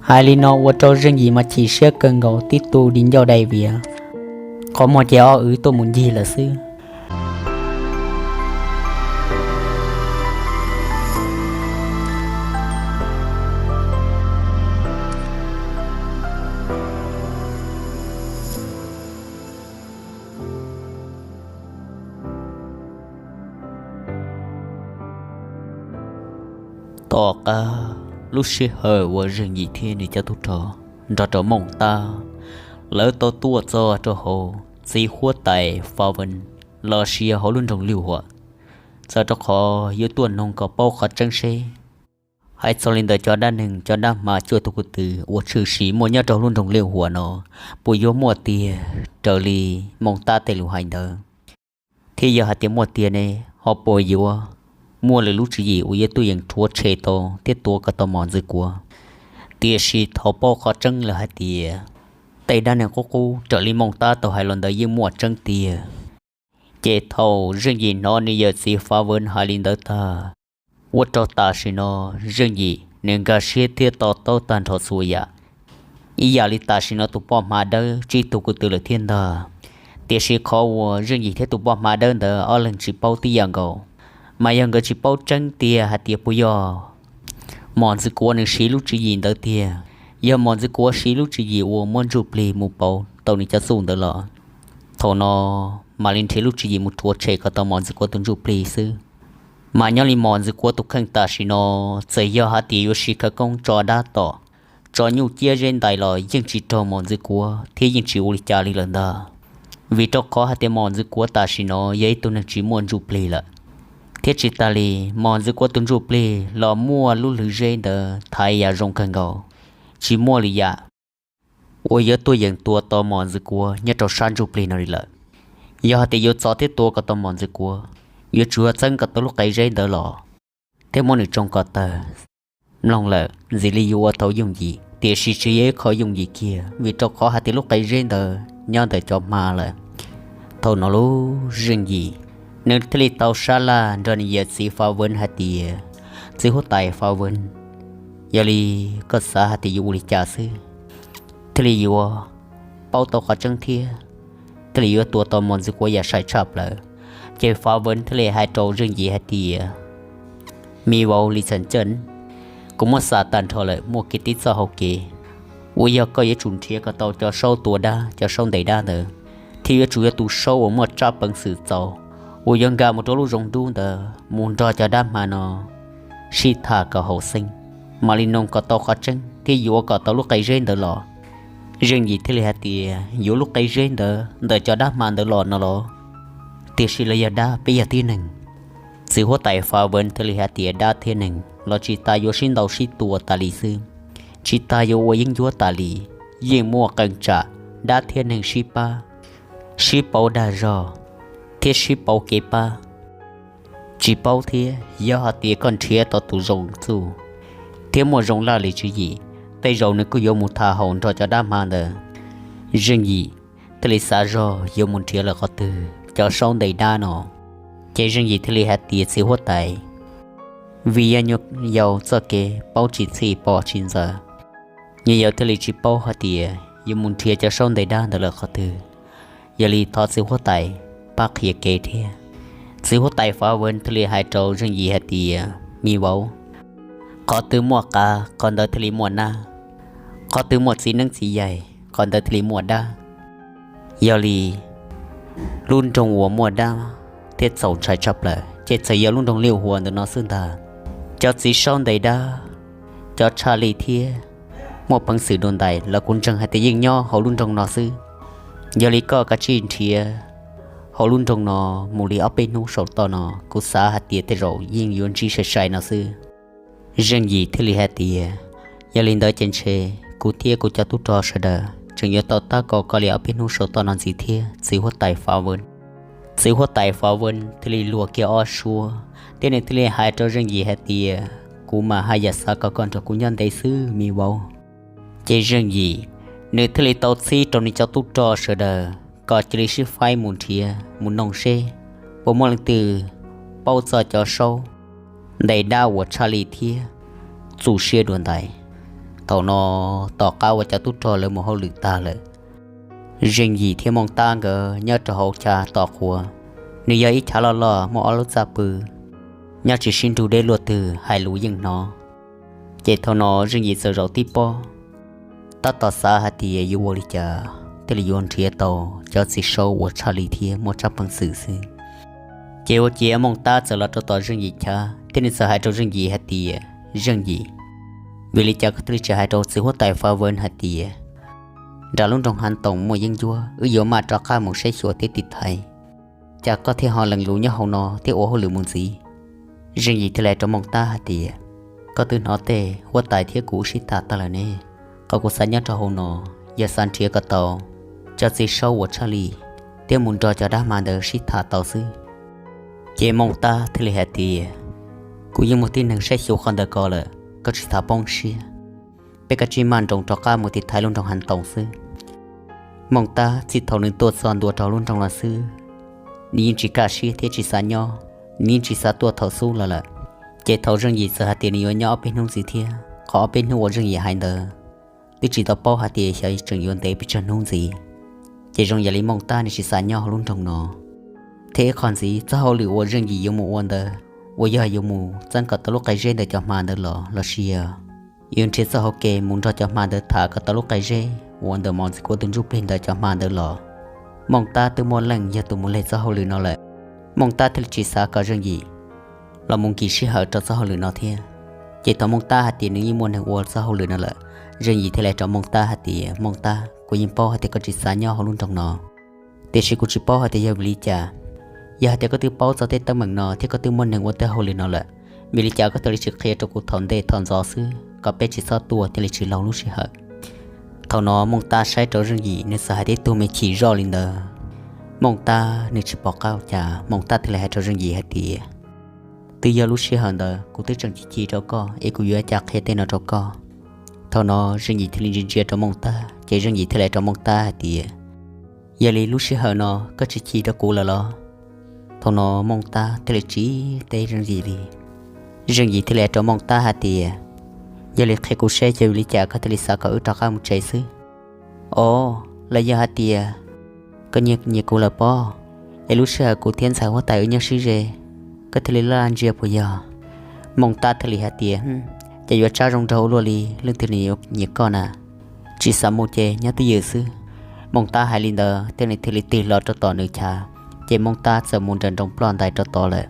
Hais li no ua rau Zeej Yim mas chim siab kawg nkaus, tib tu di ncauj dai viav, qhov muag ces ob wv tuaj mus ncig lawm xwb. Tom qab lub sij hawm uas Zeej Yim thiab nws cov tub rog nrog rau Mooj Tab lawv tau tuaj txog rau hauv txiv huab tais Fa Ven los sis yog hauv lub nroog Liu Huam, txawm rau qhov yuav tuaj noog kom paub qhov tseeb seb, hais txog li ntawd cov dab neeg cov dab hma cuaj tug ko tw uas tshwm sim muaj nyob rau lub nroog Liu Huam no puas yuav muaj tiag raws li Mooj Tab tej lus hais ntawd, thiab yog hais tias muaj tiag ne ho puas yuav muaj lwm lub tswv yim uas yuav tuaj yeem rhuav tshem tau thiab tua kom tau Mos Ntxwg Kuav. Tiam sis thaum paub qhov tseeb lawm hais tias tej dab neeg qub qub raws li Mooj Tab tau hais los ntawd yeej muaj tseeb tiag. Ces thaum Zeej Yim hnov nws yawm txiv Fa Ven hais li ntawd tag, ua rau tam sim no Zeej Yim nws nkag siab thiab to taub tag nrho txhua yam, ib yam li tam sim no tus poj hma dawb tsib tug ko tw lawm thiab ntag. Tiam sis qhov uas Zeej Yim thiab tus poj hma dawb ntawd ob leeg tsis paub tib yam nkaus, mas yog nkawd tsis paub tseeb tiag hais tias puas yog Mos Ntxwg Kuav nws siv lub tswv yim ntawd tiag. Yog Mos Ntxwg Kuav siv lub tswv yim uas muab ntsuj plig mus pauv tau nws cov txuj ntawd los, thaum no mam li nrhiav lub tswv yim mus rhuav tshem kom tau Mos Ntxwg Kuav tus ntsuj plig xwb. Mas nyob li Mos Ntxwg Kuav tus kheej tam sim no, txawm yog hais tias yuav siv khawv koob tso dab tom, tso nyuj ciab zeb ntais los yeej tsis raug Mos Ntxwg Kuav thiab yeej tsis ua li cas li lawm ntag. Vim rau qhov hais tias Mos Ntxwg Kuav tam sim no yog ib tug neeg tsis muaj ntsuj plig lawm, thiab tsis tas li, Mos Ntxwg Kuav tus ntsuj plig los muaj lub hlwv zeb ntawd thaiv yam zoo kawg nkaus, tsis muaj lwm yam uas yuav tuaj yeem tua tau Mos Ntxwg Kuav nyob rau sab ntsuj plig no li lawm. Yog hais tias yuav txo thiab tua kom tau Mos Ntxwg Kuav, yuav tsum yog txeeb kom tau lub qe zeb ntawd los thiab muab nws tsoo kom tawg. Mloog lawm ntxim li yuav ua tau yooj yim, tiam sis tsis yog ib qho yooj yim kiag, vim rau qhov hais tias lub qe zeb ntawd nyob ntawm cov hma lawm. Thaum no lub Zeej Yim, nws thiaj li tau sab laj nrog nws yawm txiv Fa Ven hais tias, Txiv huab tais Fa Ven, yog li koj xav hais tias yuav ua li cas xwb thiaj li yuav paub tau qhov tseeb thiab thiaj li yuav tua tau Mos Ntxwg Kuav yam sai tshaj plaws? Ces Fa Ven thiaj li hais rau Zeej Yim hais tias, Mi vauv Li Txhas Ceej, kuv muab xav tag nrho lawm, muaj kiag tib txoj hau kev uas yog koj yuav tsum nrhiav kom tau cov saub tua dab, cov saub ntes dab ntawd, thiab yuav tsum yog tus saub uas muaj tsab peev xwm txaus, uas yuav nkag mus rau lub zoov dub ntawd mus nrog cov dab hma no sib tham kom haum xeeb, mam li noog kom tau qhov tseeb thiab yuav kom tau lub qe zeb ntawd los. Zeej Yim thiaj li hais tias, Yuav lub qe zeb ntawd ntawm cov dab hma ntawd los no los? Tiam sis los yog dab peb yog tib neeg? Txiv huab tais Fa Ven thiaj li hais tias, Dab thiab neeg los tsis tas yuav sib ntaus sib tua tas li xwb, tsis tas yuav ua yeeb ncuab tas li. Yeej muaj qee tsam dab thiab neeg sib pab, sib pauv dag zog thiab sib pauv kev pab. Tsis paub thiab, yog hais tias koj nrhiav tau tus zoo txuj thiab muaj zoo laj lim tswv yim, tej zaum nws kuj yuav mus tham haum nrog cov dab hma ntawd. Zeej Yim thiaj li xav zog yuav mus nrhiav lawm qhov twg cov saub ntes dab no. Ces Zeej Yim thiaj li hais tias, Txiv huab tais, vim yog nyuam yaus txoj kev paub tsis txhij pom tsis ntxaws, nyuam yaus thiaj li tsis paub hais tias yuav mus nrhiav cov saub ntes dab ntawd lawm qhov twg. Yog li thov txiv huab tais pab qhia kev thiab. Txiv huab tais Fa Ven thiaj li hais rau Zeej Yim hais tias, Mi vauv, qhov twg muaj qav qhov ntawd thiaj li muaj nab, qhov twg muaj txiv neeb txiv yaig qhov ntawd thiaj li muaj dab. Yog li lub nroog uas muaj dab thiab txaus ntshai tshaj plaws ces txawm yog lub nroog Liaj Huas ntawm no xwb ntag. Cov txiv saub ntes dab, cov tshaj lij thiab muaj peev xwm dua ntais los kuv ntseeg hais tias yeej nyob hauv lub nroog no xwb. Yog li koj kav tsij nrhiav hauv lub nroog no mus li ob peb hnub saum toj no, kuv xav hais tias tej zaum yeej yuav ntsib sai sai no xwb. Zeej Yim thiaj li hais tias, Yog li ntawd ces ntshe kuv thiab kuv cov tub rog sawv daws tseem yuav tau tab kaum koj li ob peb hnub saum toj no ntxiv thiab, txiv huab tais Fa Ven. Txiv huab tais Fa Ven thiaj li luag kiag ob suab thiab nws thiaj li hais rau Zeej Yim hais tias, Kuv mas haj yam xav kom koj nrog kuv nyob ntev xwb, mi vauv. Ces Zeej Yim nws thiaj li tau txib rau nws cov tub rog sawv daws kom cia li sib faib mus nrhiav mus noog seb puas muaj leej twg paub txog cov saub ntes dab uas tshaj lij thiab txum siab dua ntais? Thaum no tom qab uas cov tub rog lawv mus hauj lwm tag lawm, Zeej Yim thiab Mooj Tab nkawd nyob rau hauv chav tos quav. Nws yog ib chav loj loj muaj ob lub txaj pw, nyob tsis sib nrug deb luaj twg hais lus yeej hnov. Ces thaum no Zeej Yim txawm zaum tib pob, tab tom xav hais tias yuav ua li cas thiaj li yuav nrhiav tau cov txiv saub uas tshaj lij thiab muaj tsab peev xwm xwb. Ces ua ciav Mooj Tab txawm los rau tom Zeej Yim chav thiab nws txawm hais rau Zeej Yim hais tias, Zeej Yim, vim li cas koj thiaj li tsis hais rau txiv huab tais Fa Vwm hais tias nram lub nroog Hav Toom muaj yeeb ncuab, wb yuav maj rov qab mus saib xyuas thiab tiv thaiv, cas koj thiaj ho lees lus nyob hauv no thiab ua hauj lwm mus ntxiv? Zeej Yim thiaj li hais rau Mooj Tab hais tias, Koj twb hnov tej huab tais thiab kuv sib tham tag lawm ne, qhov kuv xav nyob rau hauv no yog xav nrhiav kom tau cov txiv saub uas tshaj lij thiab mus nrog cov dab hma ntawd sib tham tau xwb. Ces Mooj Tab thiaj li hais tias, Kuv yeej muaj tib neeg saib xyuas qhov ntawd ko lawm, koj tsis txhob poob siab. Peb kav tsij maj nroos rov qab mus tiv thaiv lub nroog Hav Toom xwb. Mooj Tab txij thaum nws tuaj txog ntua rau lub nroog los xwb, nws yeej tsis kaj siab thiab tsis xav nyob, nws yeej tsis xav tuaj thaum xub los lawm. Ces thaum Zeej Yim txawm hais tias nws yuav nyob ob peb hnub ntxiv thiab, qhov ob peb hnub uas Zeej Yim hais ntawd twb tsis tau paub hais tias xyov tseem yuav ntev pes tsawg hnub ntxiv. Ces zoo yam li Mooj Tab nws tsis xav nyob hauv lub nroog no. Thiab ib qho ntxiv, txoj hauj lwm uas Zeej Yim yuav mus ua ntawd, uas yog yuav mus txeeb kom tau lub qe zeb ntawm cov hma ntawd los lossis yog yuav nrhiav txoj hauv kev mus nrog cov hma ntawd tham kom tau lub qe zeb uas ntawm mos ntxim kuab tus ntsuj plig ntawm cov hma ntawd los, Mooj Tab twb muaj leej yog tus mus leg txoj hauj lwm no lawm. Mooj Tab thiaj li tsis xav kom Zeej Yim los mus nkim sij hawm rau txoj hauj lwm no thiab. Ces thaum Mooj Tab hais tias nws yeej muaj neeg ua txoj hauj lwm no lawm, Zeej Yim thiaj li hais rau Mooj Tab hais tias, Mooj Tab, kuv yeej paub hais tias koj tsis xav nyob hauv lub nroog no, tiam sis kuv tsis paub hais tias yog vim li cas. Yog hais tias koj twb paub txog tej teeb meem no thiab koj twb muaj neeg ua tej hauj lwm no lawm, vim li cas koj thiaj li tsis qhia rau kuv thaum ntej thaum ntxov xwb kom peb tsis txhob tuaj thiaj li tsis laug lub sij hawm? Thaum no Mooj Tab saib rau Zeej Yim, nws txawm hais tias tus me chim zoj li ntawd. Mooj Tab nws tsis pom qab ua cas, Mooj Tab thiaj li hais rau Zeej Yim hais tias, Twb yog lub sij hawm ntawd kuv twb tseem chim chim rau koj es kuv yuav ua cas qhia tej no rau koj? Thaum no Zeej Yim thiaj li ntsia ntsia rau Mooj Tab, ces Zeej Yim thiaj li hais rau Mooj Tab hais tias, Yog li lub sij hawm no koj tsis chim rau kuv lawm los? Thaum no Mooj Tab thiaj li tsis teb Zeej Yim li. Zeej Yim thiaj li hais rau Mooj Tab hais tias, Yog li qhia kuv seb yog vim li cas koj thiaj li xav kom wb rov qab mus tsev xwb. Os, los yog hais tias koj nyiam kuv lawm pob, es lub sij hawm kuv thiab ntxhais huab tais wb nyob sib ze, koj thiaj li laj ntsia puas yog? Mooj Tab thiaj li hais tias, Ces yuav tsab zoo nraug ua luaj li, leej twg nws yuav nyiam koj na? Tsis xav mus ces nyob twj ywm xwb. Mooj Tab hais li ntawd thiab nws thiaj li tig hlo rau tom nws chav, ces Mooj Tab txawm mus nram nroos ploj ntais rau tod lawm.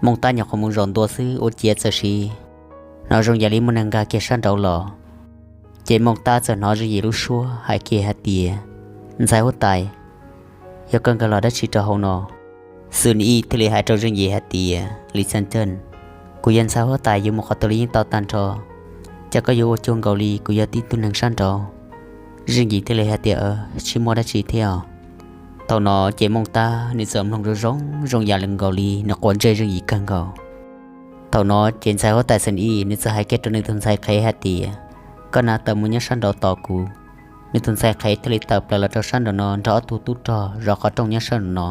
Mooj Tab nyuam qhuav mus zaum ntua xwb ua ciav txawm sim hnov zoo yam li muaj neeg nkag kiag sab nraud los. Ces Mooj Tab txawm hnov Zeej Yim lub suab hais kiag hais tias, Ntxhais huab tais, yog koj nkag los dab tsi rau hauv no? Xwm Ib thiaj li hais rau Zeej Yim hais tias, Li Txaj Ceej, kuv yog ntxhais huab tais yuav mus qhov twg los yeej tau tag nrho, cas koj yuav ua cuag nkaus li kuv yog tib tug neeg sab nraud? Zeej Yim thiaj li hais tias, Tsis muaj dab tsi thiab os. Thaum no ces Mooj Tab nws txawm mloog zoo zoo zoo yam li nkaus li nws quav ntsej Zeej Yim kawg nkaus. Thaum no ces ntxhais huab tais Xwm Ib nws txawm hais kiag rau nws tus ntxhais qhev hais tias, Koj na tawm mus nyob sab nraud tos kuv. Nws tus ntxhais qhev thiaj li tawm plaws los rau sab nraum no nrog ob tug tub rog zov qhov rooj nyob sab nraum no.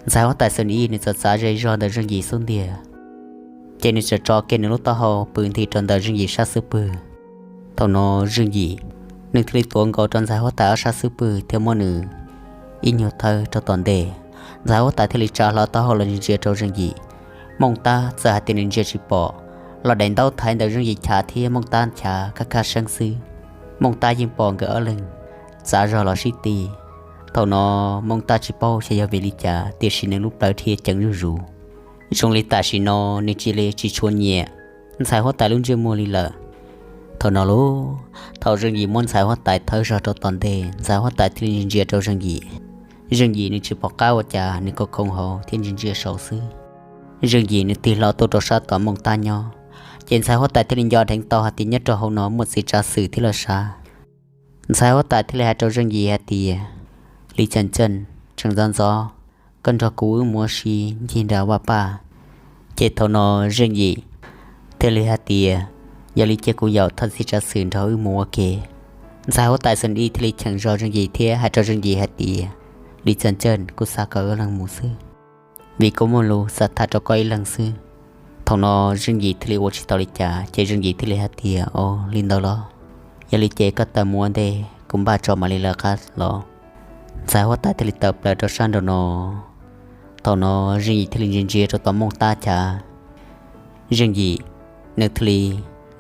Ntxhais huab tais Xwm Ib nws txawm txav ze zog ntawm Zeej Yim xub ntiag, ces nws txawm tso kiag nws lub taub hau pw nthi rau ntawm Zeej Yim sab xub pwg. Thaum no Zeej Yim nws thiaj li tuav nkaus rau ntxhais huab tais ob sab xub pwg thiab muab nws ib nyuag thawb rau tom ntej. Ntxhais huab tais thiaj li tsa hlo taub hau los ntsia rau Zeej Yim. Mooj Tab txawm hais tias nws ntsia tsis pom, los daim ntaub thaiv ntawm Zeej Yim chav thiab Mooj Tab chav kaj kaj seeb xwb. Mooj Tab yeej pom nkawd ob leeg txav zog los sib ti. Thaum no Mooj Tab tsis paub xyov yog vim li cas tiam sis nws lub plawv dhia ceev zuj zus, zoo li tam sim no nws cia li tsis tshua nyiam ntxhais huab tais lub ntsej muag li lawm. Thaum no lauj, thaum Zeej Yim muab ntxhais huab tais thawb zog rau tom ntej, ntxhais huab tais thiaj li ntsia rau Zeej Yim. Zeej Yim nws tsis pom qab ua cas, nws khoov khoov hauv thiab ntsia ntsia saud xwb. Zeej Yim nws tig hlo tuaj rau sab tom Mooj Tab nyob, ces ntxhais huab tais thiaj li nco dheev tau hais tias nyob rau hauv no muaj txiv tsav xwm thiab los sav. Ntxhais huab tais thiaj li hais rau Zeej Yim hais tias, Li Txaj Ceej, tseem ntxov ntxov, koj nrog kuv wb mus ua si ncig nram vaj paj. Ces thaum no Zeej Yim thiaj li hais tias, Yog li cia kuv yaum thawj txiv tsav xwm nrog wb mus ua ke. Ntxhais huab tais Xwm Ib thiaj li cheem zog Zeej Yim thiab hais rau Zeej Yim hais tias, Li Txaj Ceej, kuv xav kom wb leeg mus xwb. vim kuv muaj lus xav tham rau koj ib leeg xwb. Thaum no Zeej Yim thiaj li ua tsis tau li cas ces Zeej Yim thiaj li hais tias, Au, li ntawd los? Yog li ces koj tawm mus ua ntej, kuv npaj tso mam li lawv qab los. Ntxhais huab tais thiaj li tawm plaws rau sab nraum no. Thaum no Zeej Yim thiaj li ntsia ntsia rau tom Mooj Tab chav. Zeej Yim nws thiaj li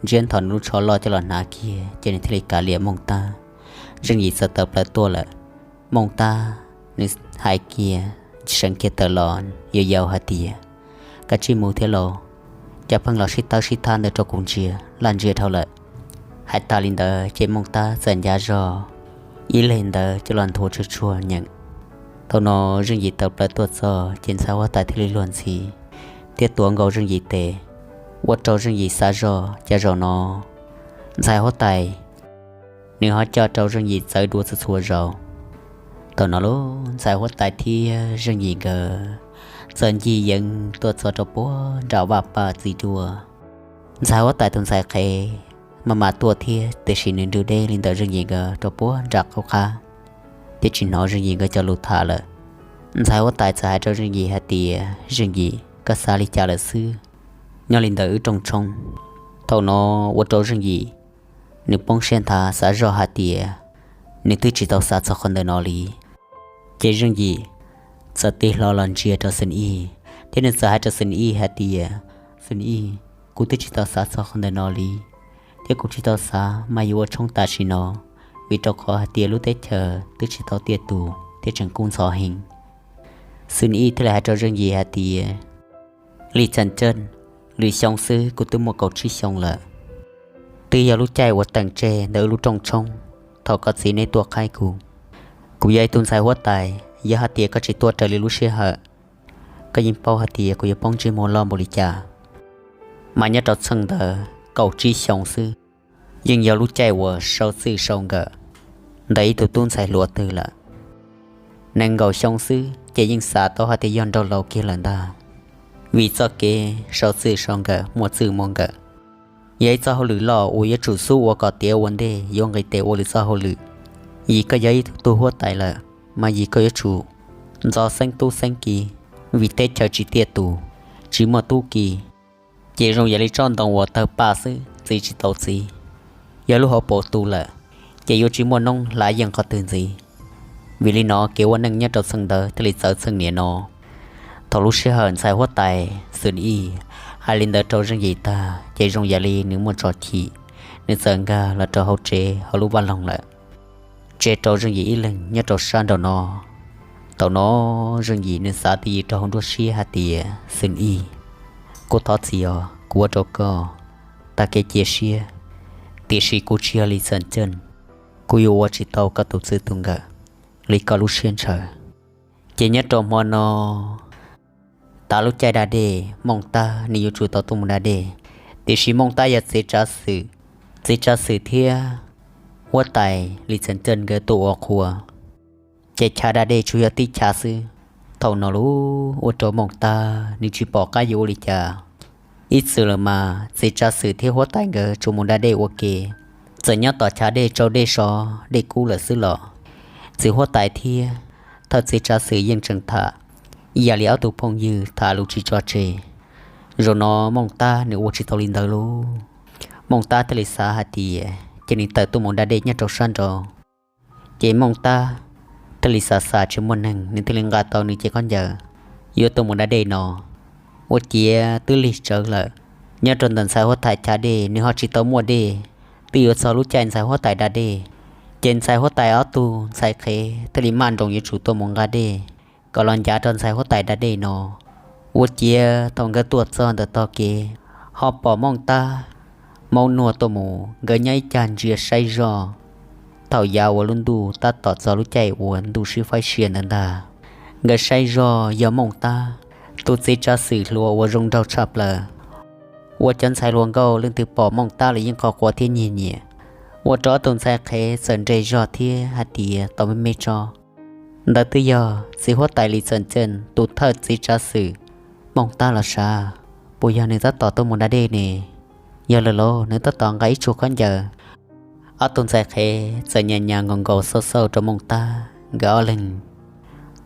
ntsiab nthos nws lub tsho loj coj los hnav kiag ces nws thiaj li kav liam Mooj Tab. Zeej Yim txawm tawm plaws tuaj lawm. Mooj Tab nws hais kiag, seev kiag tawm los yau yau hais tias, Koj tsij mus thiab lauj, cas pheej los sib tawb sib thab ntawd rau kuv ntsia laj ntsia dhau lawm. Hais tas li ntawd ces Mooj Tab txawm ncav zog ib leeg ntawd coj los nthuav tsuag tsuag nyeem. Thaum no Zeej Yim tawm plaws tuaj txog ces ntxhais huab tais thiaj li luag ntxhi thiab tuav nkaus Zeej Yim tes, ua rau Zeej Yim xav zog cas zaum no ntxhais huab tais nws ho coj rau Zeej Yim txawv dua txhua txhua zaus. Thaum no lub ntxhais huab tais thiab Zeej Yim nkawd txawm ncig yeev tuaj txog rau puag nram vaj paj txiv duaj. Ntxhais huab tais tus ntxhais qhev maj mam tuaj thiab tiam sis nws nrug deb li ntawm Zeej Yim nkawd rau puag nram qab qab, thiab tsis hnov Zeej Yim nkawd cov lus tham lawm. Ntxhais huab tais txawm hais rau Zeej Yim hais tias, Zeej Yim, koj xav li cas lawm xwb? Nyob li ntawm wb rooj tshoob. Thaum no ua rau Zeej Yim nws poob siab nthav xav zoj hais tias nws twb tsis tau xav txog qhov ntawm no li. Ces Zeej Yim txawm tig hlo los ntsia rau Xwm Ij, thiab nws txawm hais rau Xwm Ij hais tias, Xwm Ij, kuv twb tsis tau xav txog qhov ntawm no li, thiab kuv tsis tau xav mas yuav ua tshoob tam sim no, vim rau qhov hais tias lub teb chaws twb tsis tau tiaj tus thiab tseem kub ntxhov heev. Xwm Ij thiaj li hais rau Zeej Yim hais tias, Lis Txam Caj, lwm xyoo xwb kuv twb muaj kaum tsib xyoo lawm. Twb yog lub caij uas teem tseg ntawm wb lub rooj tshoob, thaum koj txiv neb tuaj qhaib kuv. Kuv yog ib tug ntxhais huab tais, yog hais tias koj tsis tuaj raws li lub sij hawm, koj yeej paub hais tias kuv yuav poob ntsej muag loj npaum li cas. Mas nyob rau txheej ntawd kaum tsib xyoo xwb, yeej yog lub caij uas sau txwj sau nkawm ntawm ib tug tub ntxhais hluas twg lawm. Nees nkaum xyoo xwb ces yeej xav tau hais tias yog nraug laus kiag lawm ntag, vim txoj kev sau txwj sau nkawm muaj txwj muaj nkawm. Yog ib txoj hauj lwm loj uas yuav tsum xub ua kom tiav ua ntej yuav nqis tes ua lwm txoj hauj lwm. Yim koj yog ib tug huab tais lawm, mas yim koj yuav tsum ntxo xeeb tub xeeb ki, vim teb chaws tsis tiaj tus, tsis muaj tub ki, ces zoo yam li tsob ntoo uas tawg paj xwb, txiv tsis tau txiv. Yog lub hauv paus tu lawm, ces yuav tsis muaj noob hlav yeej qhov twg ntxiv. Vim li no kev ua neej nyob rau txheej ntawd thiaj li txawv txheej niam no. Thaum lub sij hawm ntxhais huab tais Xwm Ij hais li ntawd rau Zeej Yim tag ces zoo yam li nws muaj tso chim, nws txawm nkag los rau hauv tsev hauv lub vaj loog lawm, tseg rau Zeej Yim ib leeg nyob rau sab nraum no. Thaum no Zeej Yim nws xav twj ywm rau hauv nruab siab hais tias, Xwm Ij, kuv thov txim os, kuv ua rau koj tag kev cia siab, tiam sis kuv tsis yog Lis Txam Caj, kuv yuav ua tsis tau koj tus txwj tus nkawm li koj lub siab ntshaw. Ces nyob rau hmo no, tav lub caij da dej, Mooj Tab nws yuav tsum tau tuaj mus da dej, tiam sis Mooj Tab yog txiv tsav xwm, txiv tsav xwm thiab huab tais Lis Txam Caj nkawd tuaj ua qhua, ces chav da dej tsuas yog tib chav xwb. Thaum no lub ua rau Mooj Tab nws tsis pom qab yuav ua li cas. Ib txwm lawm mas txiv tsav xwm thiab huab tais nkawd tsuas mus da dej ua ke, txawm nyob tom chav dej tsau dej so, dej kub lawm xwb los txiv huab tais thiab thawj txiv tsav xwm yeej tseem tham ib yam li ob tug phooj ywg tham lus tsis tso tseg. Zaum no Mooj Tab nws ua tsis tau li ntawd lauj. Mooj Tab thiaj li xav hais tias cia nws tawm tuaj mus da dej nyob rau sab nraud. Ces Mooj Tab thiaj li xav xav tsis muaj neeg, nws thiaj li nqa tau nws cev khaub ncaws yuav tuaj mus da dej no. Ua ciav twb lig tsawv lawm, nyob rau ntawm ntxhais huab tais chav dej nws ho tsis tau muaj dej, twb yuav txog lub caij ntxhais huab tais da dej. Ces ntxhais huab tais ob tug ntxhais qhev thiaj li maj nroos yuav tsum tuaj mus nqa dej kom los ncav rau ntxhais huab tais da dej no. Ua ciav thaum nkawd tuaj txog ntawm tog kev, ho pom Mooj Tab, Hmoob Nuag tuaj mus, nkawd nyob ib cag ntsia saib zoj. Thaum yav uas lub ntuj tab tom txog lub caij uas ntuj sib faib sia ntawd ntag, nkawd saib zoj yog Mooj Tab, tus txiv tsav xwm hluas uas zoo nraug tshaj plaws, uas cov ntxhais hluas nkauj leej twg pom Mooj Tab los yeej qhov quav thiab nyiag nyiam. Ua rau ob tug ntxhais qhev txawm nres zog thiab hais tias tau me me tso. Ntawd twb yog txiv huab tais Lis Txawm Ceej tus thawj txiv tsav xwm Mooj Tab los sav, puas yog nws tab tom tuaj mus da dej ne? Yog lawm lauj, nws tab tom nqa ib tsuag khaub ncaws. Ob tug ntxhais qhev txawm nyas nyas nkaus nkaus xauj xauj rau Mooj Tab nkawd ob leeg.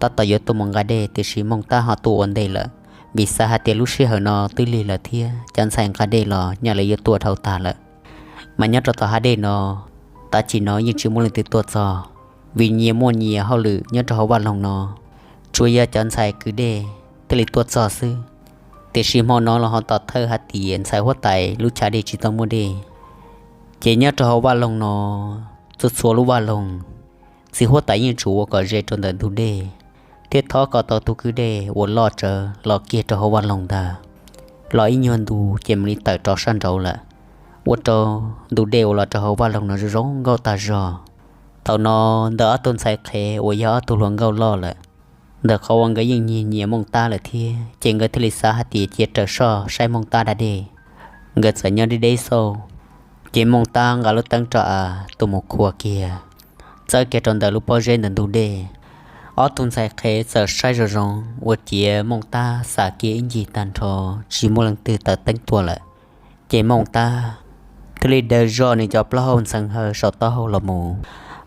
tab tom yuav tuaj mus nqa dej, tiam sis Mooj Tab ho tuaj ua ntej lawm, vim xav hais tias lub sij hawm no twb lig lawm thiab cov ntxhais nqa dej los nyaj lawv yuav tuaj dhau tas lawm. Mas nyob rau tom hav dej no, tam sim no yeej tsis muaj leej twg tuaj txog, vim nyias muaj nyias hauj lwm nyob rau hauv vaj loog no, tsuas yog cov ntxhais kwv dej thiaj li tuaj txog xwb. Tiam sis hmo no los ho tom thawj hais tias ntxhais huab tais lub chav dej tsis tau muaj dej, ces nyob rau hauv vaj loog no, txhua txhua lub vaj loog, txiv huab tais yeej tsum ua kom ze rau ntawm ntug dej, thiab thov kom tau tus kwj dej uas loj tsawv los kiag rau hauv vaj loog ntag, los ib nyuag ntu ces mam li tawm rov sab nraud lawm, ua rau ntug dej uas los rau hauv vaj loog no zoo zoo nkauj tag zog. Thaum no ntawm ob tug ntxhais qhev uas yog ob tug hluas nkauj loj lawm, ntawm qhov uas nkawd yeej nyiag nyias Mooj Tab lawm thiab, ces nkawd thiaj li xav hais tias cia raws soj saib Mooj Tab da dej. Nkawd txawm nyob deb deb xauj, ces Mooj Tab nqa lub teeb roj av tuaj mus khua kiag, txawb kiag rau ntawm lub pob zeb ntawm ntug dej. Ob tug ntxhais qhev txawm saib zoo zoo ua ciav Mooj Tab xam kiag ib ncig tag nrho, tsis muaj leej twg taws teeb tuaj lawm. Ces Mooj Tab thiaj li daws zoj nws cov plaub hau ntxeev hawv saum taub hau los mus,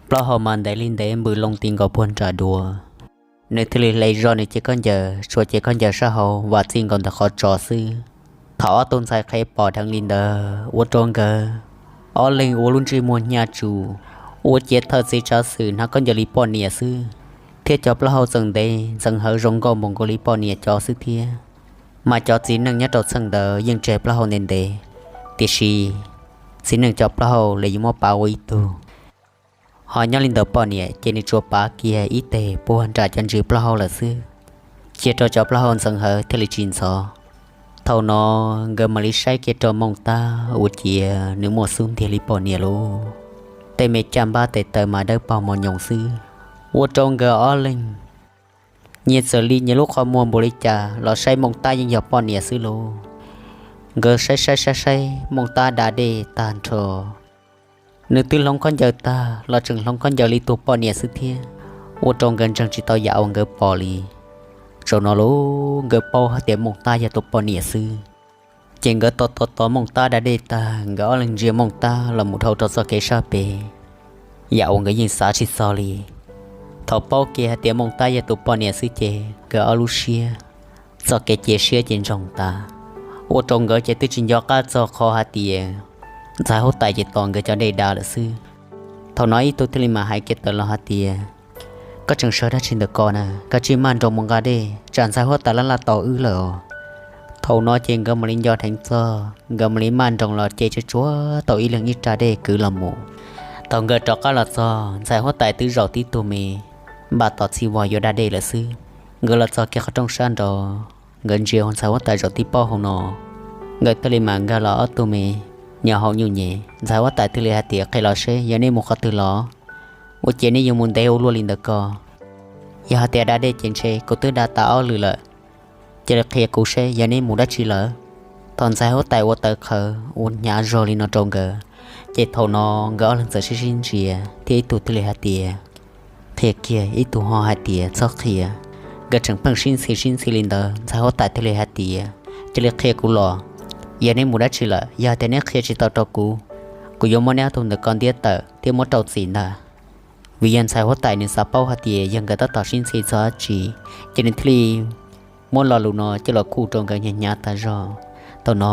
plaub hau mas ntev li ntev npws loo ti nkaus puag nram duav. Nws thiaj li hle zoj nws cev khaub ncaws, tshuav cev khaub ncaws sab hauv vam txij nkaus ntawm qhov tsos xwb. Thaum ob tug ntxhais qhev pom dheev li ntawd ua rau nkawd ob leeg ua lub ntsej muag hnyav tsuj, ua ciav thawj txiv tsav xwm hnav khaub ncaws li poj niam xwb, thiab cov plaub hau txawm ntev ntxeev hawv zoo nkauj npaum nkaus li poj niam cov xwb thiab. Mas cov txiv neej nyob rau txheej ntawd yeej tseg plaub hau ntev ntev, tiam sis txiv neej cov plaub hau los yeej muab pav ua ib tug. Ho nyob li ntawm poj niam ces nws tsuas pav kiag ib teg puag nram cov ntsis plaub hau lawm xwb, cia rau cov plaub hau ntxeev hawv thiaj li tsis ntxhov. Thaum no nkawd mam li saib kiag rau Mooj Tab ua ciav nws muaj xub ntiag li poj niam lauj, tej me caj npab tes taw mas dawb paug mos nyoos xwb, ua rau nkawd ob leeg nyias txawm li nyias lub qhov muag npaum li cas los saib Mooj Tab yeej yog poj niam xwb lauj. Nkawd saib saib saib saib Mooj Tab da dej tag nrho, nws twb hloov khaub ncaws tag los tseem hloov khaub ncaws li tus poj niam xwb thiab, ua rau nkawd ntseeg tsis tau yam uas nkawd pom li. Thaum no lauj, nkawd paub hais tias Mooj Tab yog tus poj niam xwb. Ces nkawd tos tos tos Mooj Tab da dej tag, nkawd ob leeg ntsia Mooj Tab los mus dhau rau txoj kev sab pem, yam uas nkawd yeej xav tsis txog li. Thaum paub kiag hais tias Mooj Tab yog tus poj niam xwb ces nkawd ob lub siab, txoj kev cia siab ces ntsoog tas, ua rau nkawd ces twb tsis nco qab txog qhov hais tias ntxhais huab tais ces tos nkawd cov dej da lawm xwb. Thaum no ib tug thiaj li mam hais kiag tawm los hais tias, koj tseem sawv dab tsi ntawm ko na, koj cia li maj nroos mus nqa dej, tsam ntxhais huab tais laj laj tos wb lawm os. Thaum no ces nkawd mam li nco dheev txog, nkawd mam li maj nroos los ces tsuas tsuav tau ib leeg ib rab dej kwv los mus. Thaum nkawd rov qab los txog, ntxhais huab tais twb zaum tib tug me npaj tos txhij vog yuav da dej lawm xwb. Nkawd los txog kiag qhov rooj sab nraud, nkawd ntsia ntxhais huab tais zaum tib pob hauv no, nkawd thiaj li mam nkag los ob tug me nyob hauv nyuj nyem. Ntxhais huab tais thiaj li hais tias, qhia los seb yog nej mus qhov twg los, ua ciav nej yuav mus ntev ua luaj li ntawd ko. Yog hais tias da dej ces ntshe kuv twb da tas ob lwm lawm, cia li qhia kuv seb yog nej mus dab tsi lawm. Thaum ntxhais huab tais ua tawv qhawv ua hnyav zog li no rau nkawd, ces thaum no nkawd ob leeg txawm sib sib ntsia thiab ib tug thiaj li hais tias, qhia kiag, ib tug ho hais tias, txhob qhia. Nkawd tseem pheej sib ntxhi sib ntxhi li ntawd, ntxhais huab tais thiaj li hais tias, cia li qhia kuv los, yog neb mus dab tsi lawm, yog tias neb qhia tsis tau rau kuv, kuv yuav muab neb ob tug ntawm ko ntiab tawm thiab muab rau txim ntag. Vim yog ntxhais huab tais nws xav paub hais tias yog nkawd tab tom sib ntxhi txog dab tsi, ces nws thiaj li muab lo lus no coj los kuj rau nkawd hnyav hnyav tas zog. Thaum no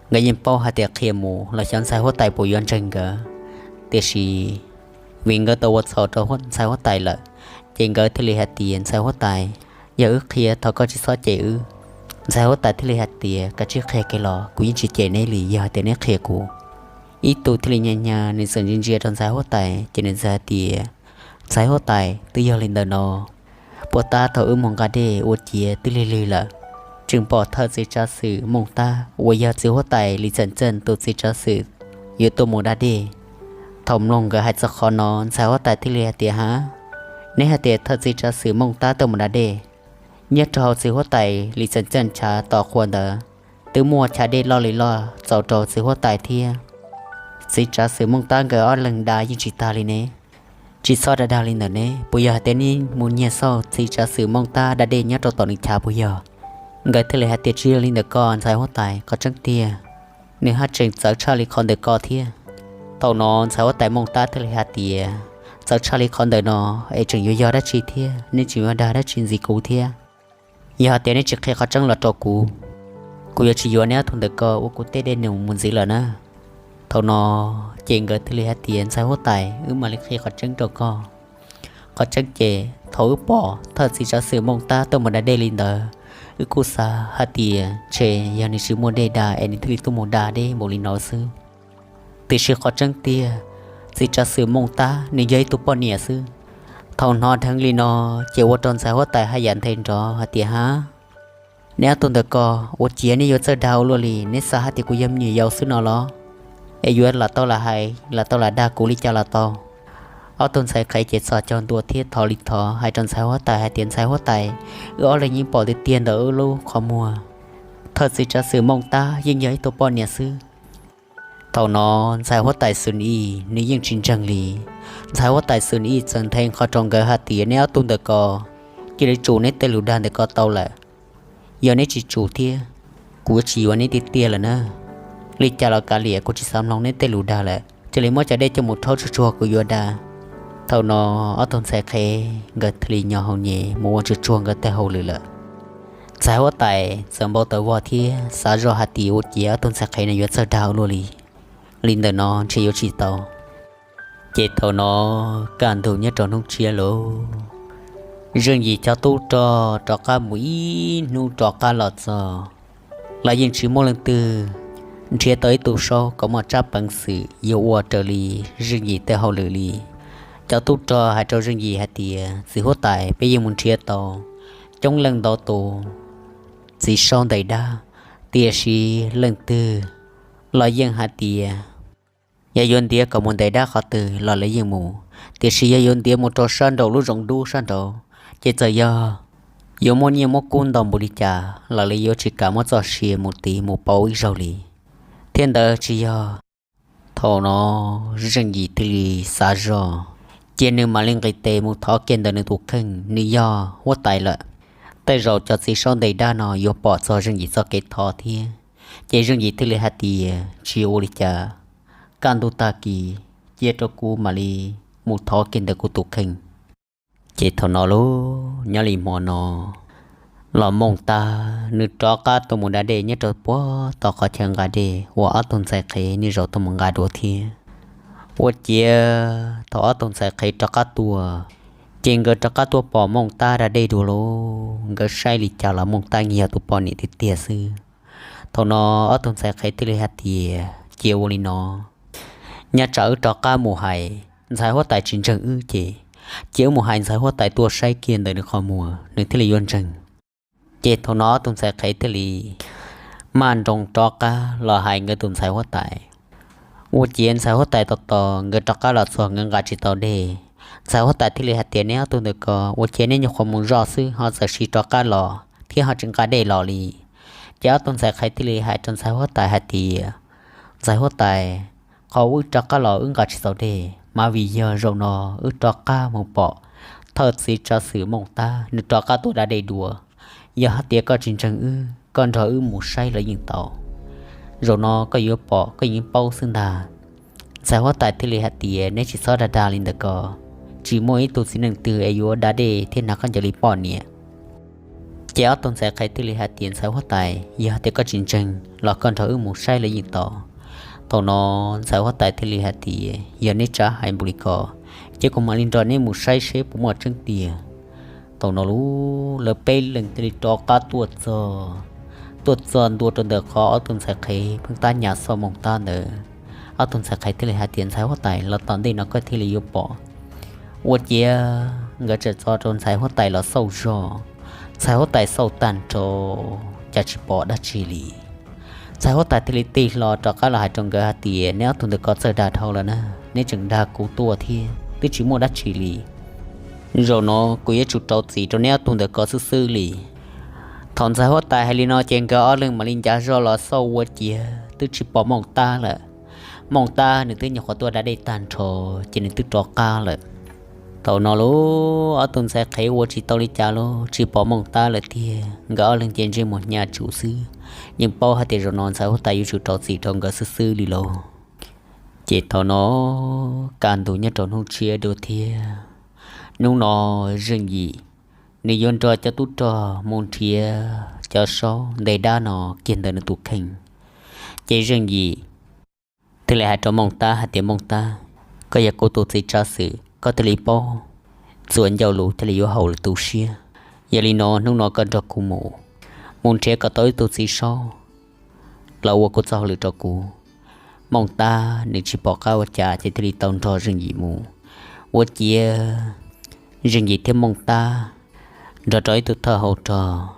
nkawd yeej paub hais tias qhia mus los xyov ntxhais huab tais puas yuav ntseeg nkawd, tiam sis vim nkawd tau ua txhaum rau ntxhais huab tais lawm, ces nkawd thiaj li hais tias, ntxhais huab tais, yog wb qhia thov koj tsis txhob cem wb. Ntxhais huab tais thiaj li hais tias, kav tsij qhia kiag los, kuv yeej tsis cem neb li yog hais tias neb qhia kuv. Ib tug thiaj li nyag nyag, nws txawm ntsia ntsia rau ntxhais huab tais ces nws txawm hais tias, ntxhais huab tais, twb yog li ntawm no, puag ta thaum wb mus nqa dej ua ciav twb lig lig lawm, tseem pom thawj txiv tsav xwm Mooj Tab uas yog txiv huab tais Lis Txeem Txeej tus txiv tsav xwm yuav tuaj mus da dej. Thaum mloog nkawd hais txog qhov no, ntxhais huab tais thiaj li hais tias, ha, neb hais tias thawj txiv tsav xwm Mooj Tab tuaj mus da dej? Nyob rau hauv txiv huab tais Lis Txeem Txeej chav tos qhua ntawd twb muaj chav dej loj li loj txaus rau txiv huab tais thiab txiv tsav xwm Mooj Tab nkawd ob leeg da yeej tsis tag li ne. Tsis txhob da dag li ntawm ne, puas yog hais tias neb mus nyiag xauj txiv tsav xwm Mooj Tab da dej nyob rau tom nws chav puas yog? Nkawd thiaj li hais tias, tsis yog li ntawm ko ntxhais huab tais, qhov tseeb tiag nws haj tseem txawv tshaj li qhov ntawm ko thiab. Thaum no ntxhais huab tais Mooj Tab thiaj li hais tias, Txawv tshaj li qhov ntawm no es tseem yuav yog dab tsi thiab? Nej tseem yuav dag dab tsi ntxiv kuv thiab? Yog hais tias nej tsis qhia qhov tseeb los rau kuv, kuv yuav tsis yuav neb ob tug ntawm ko ua kuv tej dej num mus ntxiv lawm na. Thaum no ces nkawd thiaj li hais tias, Ntxhais huab tais, wb mam li qhia qhov tseeb rau koj. Qhov tseeb ces thaum wb pom thawj txiv tsav xwm Mooj Tab tuaj mus da dej li ntawd, wb kuj xav hais tias ntshe yog nws tsis muaj dej da es nws thiaj li tuaj mus da dej npaum li no xwb. Tiam sis qhov tseeb tiag, txiv tsav xwm Mooj Tab nws yog ib tug poj niam xwb. Thaum hnov dheev li no, ces ua rau ntxhais huab tais haj yam nthe nrov hais tias, Hab, neb ob tug ntawm ko, ua ciav neb yuav txawj dag ua luaj li. Neb xav hais tias kuv yog me nyuam yaus xwb no los? Es yuav lam tau lam hais, lam tau lam dag kuv li cas los tau. Ob tug ntxhais qhev ces txhos caug ntua thiab thov li thov hais rau ntxhais huab tais hais tias, Ntxhais huab tais, wb ob leeg yeej pom tiag tiag ntawm wb lub qhov muag, thawj txiv tsav xwm Mooj Tab yeej yog ib tug poj niam xwb. Thaum no ntxhais huab tais Xwm Yim nws yeej tsis ntseeg li. Ntxhais huab tais Xwm Yim txawm nthe qhov rau nkawd hais tias, Neb ob tug ntawm ko, cia li tsum neb tej lus dag ntawm ko tau lawm. Yog neb tsis tsum thiab, kuv yuav tsis yuav neb tiag tiag lawm na. Li cas los kav liam, kuv tsis xav mloog neb tej lus dag lawm. Cia li muab cov dej coj mus rhaub tsuag tsuag kuv yuav da. Thaum no ob tug ntxhais qhev nkawd thiaj li nyo hau nyem mus ua tsuag tsuag nkawd tej hauj lwm lawm. Ntxhais huab tais txawm npau taws vog thiab xav zoj hais tias ua ciav ob tug ntxhais qhev no yuav txawj dag ua luaj li. Li ntawm no ntshe yuav tsis tau. Ces thaum no kaj ntug nyob rau hnub tshiab lauj, Zeej Yim cov tub rog rov qab mus ib hnub rov qab los txog, los yeej tsis muaj leej twg nrhiav tau ib tug saub kom muaj tsab peev xwm yuav ua raws li Zeej Yim tej hauj lwm li. Cov tub rog hais rau Zeej Yim hais tias, Txiv huab tais, peb yeej mus nrhiav tau coob leej ntau tus txiv saub ntes dab, tiam sis leej twg los yeej hais tias yog yuav ntiav kom mus ntes dab qhov twg los lawv yeej mus, tiam sis yog yuav ntiav mus rau sab nraum lub zoov dub sab nraud, ces txawm yog yuav muaj nyiaj muab kub ntau npaum li cas los lawv yuav tsis kam muab txoj sia mus tiv mus pauv ib zaug li. Thiab ntawd tsis yog. Thaum no Zeej Yim thiaj li xav zog, ces nws mam li nqis tes mus thov kiag ntawm nws tus kheej, nws yog huab tais lawm. Tej zaum cov txiv saub ntes dab no yuav pom txog Zeej Yim txoj kev thov thiab. Ces Zeej Yim thiaj li hais tias, Tsis ua li cas, kaj ntug tag kis cia rau kuv mam li mus thov kiag ntawm kuv tus kheej. Ces thaum no lauj, nyob li hmo no los Mooj Tab nws rov qab tuaj mus da dej nyob rau puag tom qhov chaw nqa dej uas ob tug ntxhais qhev niaj zaus tuaj mus nqa dua thiab. Ua ciav thaum ob tug ntxhais qhev rov qab tuaj, ces nkawd rov qab tuaj pom Mooj Tab da dej dua lauj, nkawd saib li cas los Mooj Tab yeej yog tus poj niam tiag tiag xwb. Thaum no ob tug ntxhais qhev thiaj li hais tias, Cia ua li no, nyob tsam wb rov qab mus hais, ntxhais huab tais tsis ntseeg wb ces, cia wb mus hais ntxhais huab tais tuaj saib kiag ntawm nws qhov muag nws thiaj li yuav ntseeg. Ces thaum no ob tug ntxhais qhev thiaj li maj nroos rov qab los hais nkawd tus ntxhais huab tais. Ua ciav ntxhais huab tais tos tos nkawd rov qab los txog nkawd nqa tsis tau dej. Ntxhais huab tais thiaj li hais tias, Neb ob tug ntawm ko, ua ciav neb nyuam qhuav mus zoj xwb ho txawm sis rov qab los thiab ho tsis nqa dej los li. Ces ob tug ntxhais qhev thiaj li hais rau ntxhais huab tais hais tias, Ntxhais huab tais, qhov wb rov qab los wb nqa tsis tau dej mas vim yog zaum no wb rov qab mus pom thawj txiv tsav xwm Mooj Tab nws rov qab tuaj da dej dua. Yog hais tias koj tsis ntseeg wb, koj nrog wb mus saib los yeej tau. Zaum no koj yuav pom koj yeej paub xwb ntag. Ntxhais huab tais thiaj li hais tias, Neb tsis txhob dag dag li ntawm ko, tsis muaj ib tug txiv neej twg es yuav da dej thiab hnav khaub ncaws li poj niam. Ces ob tug ntxhais qhev thiaj li hais tias, Ntxhais huab tais, yog tias koj tsis ntseeg los koj nrog wb mus saib los yeej tau. Thaum no ntxhais huab tais thiaj li hais tias, Yog neb tsa hais npaum li ko, ces kuv mam li nrog neb mus saib seb puas muaj tseeb tiag. Thaum no lub lawv peb leeg thiaj li rov qab tuaj txog, tuaj txog ntua rau ntawm qhov ob tug ntxhais qhev pheej tab nyas xauj Mooj Tab ntawd. Ob tug ntxhais qhev thiaj li hais tias, Ntxhais huab tais, los tom ntej no koj thiaj li yuav pom. Ua ciav nkawd txawm tso rau ntxhais huab tais los xauj zog. Ntxhais huab tais xauj tag nrho cas tsis pom dab tsi li. Ntxhais huab tais thiaj li tig hlo rov qab los hais rau nkawd hais tias, Neb ob tug ntawm ko txawj dag dhau lawm na, neb tseem dag kuv tuaj thiab twb tsis muaj dab tsi li. Zaum no kuv yuav tsum rau txim rau neb ob tug ntawm ko xwb xwb li. Thaum ntxhais huab tais hais li no ces nkawd ob leeg mam li ncav zog los xauj ua ciav twb tsis pom Mooj Tab lawm. Mooj Tab nws twb nyuam qhuav tuaj da dej tag nrho, ces nws twb rov qab lawm. Thaum no lub ob tug ntxhais qhev ua tsis tau li cas los tsis pom Mooj Tab lawm tiag, nkawd ob leeg ces ntsej muag hnyav tsuj xwb. Yeej paub hais tias zaum no ntxhais huab tais yuav tsum rau txim rau nkawd xwb xwb li lauj. Ces thaum no kaj ntug nyob rau hnub tshiab dua thiab. Hnub no Zeej Yim nws yuav nrog cov tub rog mus nrhiav cov saub nte dab no kiag ntawm nws tus kheej. Ces Zeej Yim thiaj li hais rau Mooj Tab hais tias, Mooj Tab, koj yog kuv tus txiv tsav xwm, koj thiaj li paub txuas ncauj lus thiaj li yuav haum lwm tus siab. Yog li no hnub no koj nrog kuv mus, mus nrhiav kom tau ib tug txiv saub los ua kuv txoj hauj lwm rau kuv. Mooj Tab nws tsis pom qab ua cas ces thiaj li tau nrog Zeej Yim mus. Ua ciav Zeej Yim thiab Mooj Tab nrog rau ib tug thawj hauv rog,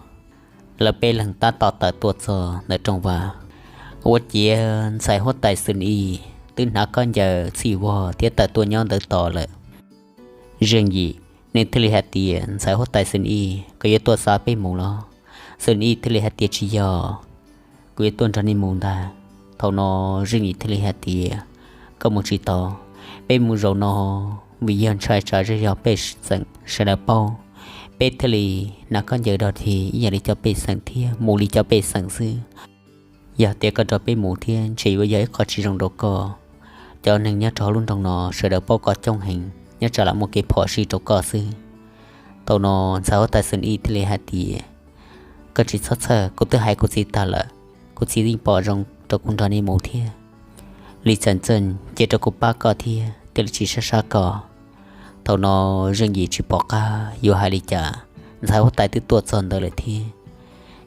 lawv peb leeg tab tom tawm tuaj txog ntawm rooj vag. Ua ciav ntxhais huab tais Xwm Ij twb hnav khaub ncaws txhij vog thiab tawm tuaj nyob ntawd tos lawm. Zeej Yim nws thiaj li hais tias, Ntxhais huab tais Xwm Ij, koj yuav tuaj xa peb mus los? Xwm Ij thiaj li hais tias, Tsis yog, kuv yuav tuaj nrog nej mus ntag. Thaum no Zeej Yim thiaj li hais tias, Koj mus tsis tau, peb mus zaum no vim yog ntshai tsam zej zog pej xeem sawv daws paub, peb thiaj li hnav khaub ncaws dog dig ib yam li cov pej xeem thiab mus li cov pej xeem xwb. Yog tias koj nrog peb mus thiab ntshe yuav yog ib qho tsis zoo rau koj. Cov neeg nyob rau hauv lub nroog no sawv daws paub koj coob heev, nyob tsam lam muaj kev phom sij rau koj xwb. Thaum no ntxhais huab tais Xwm Ij thiaj li hais tias, Koj tsis txhob txhawj, kuv twb hais kuv txiv tag lawm, kuv txiv yeej pom zoo rau kuv nrog nej mus thiab. Li txeem txeej cia rau kuv pab koj thiab, thiaj li tsis sab sab koj. Thaum no Zeej Yim tsis pom qab yuav hais li cas, ntxhais huab tais twb tuaj txog ntawd lawm thiab.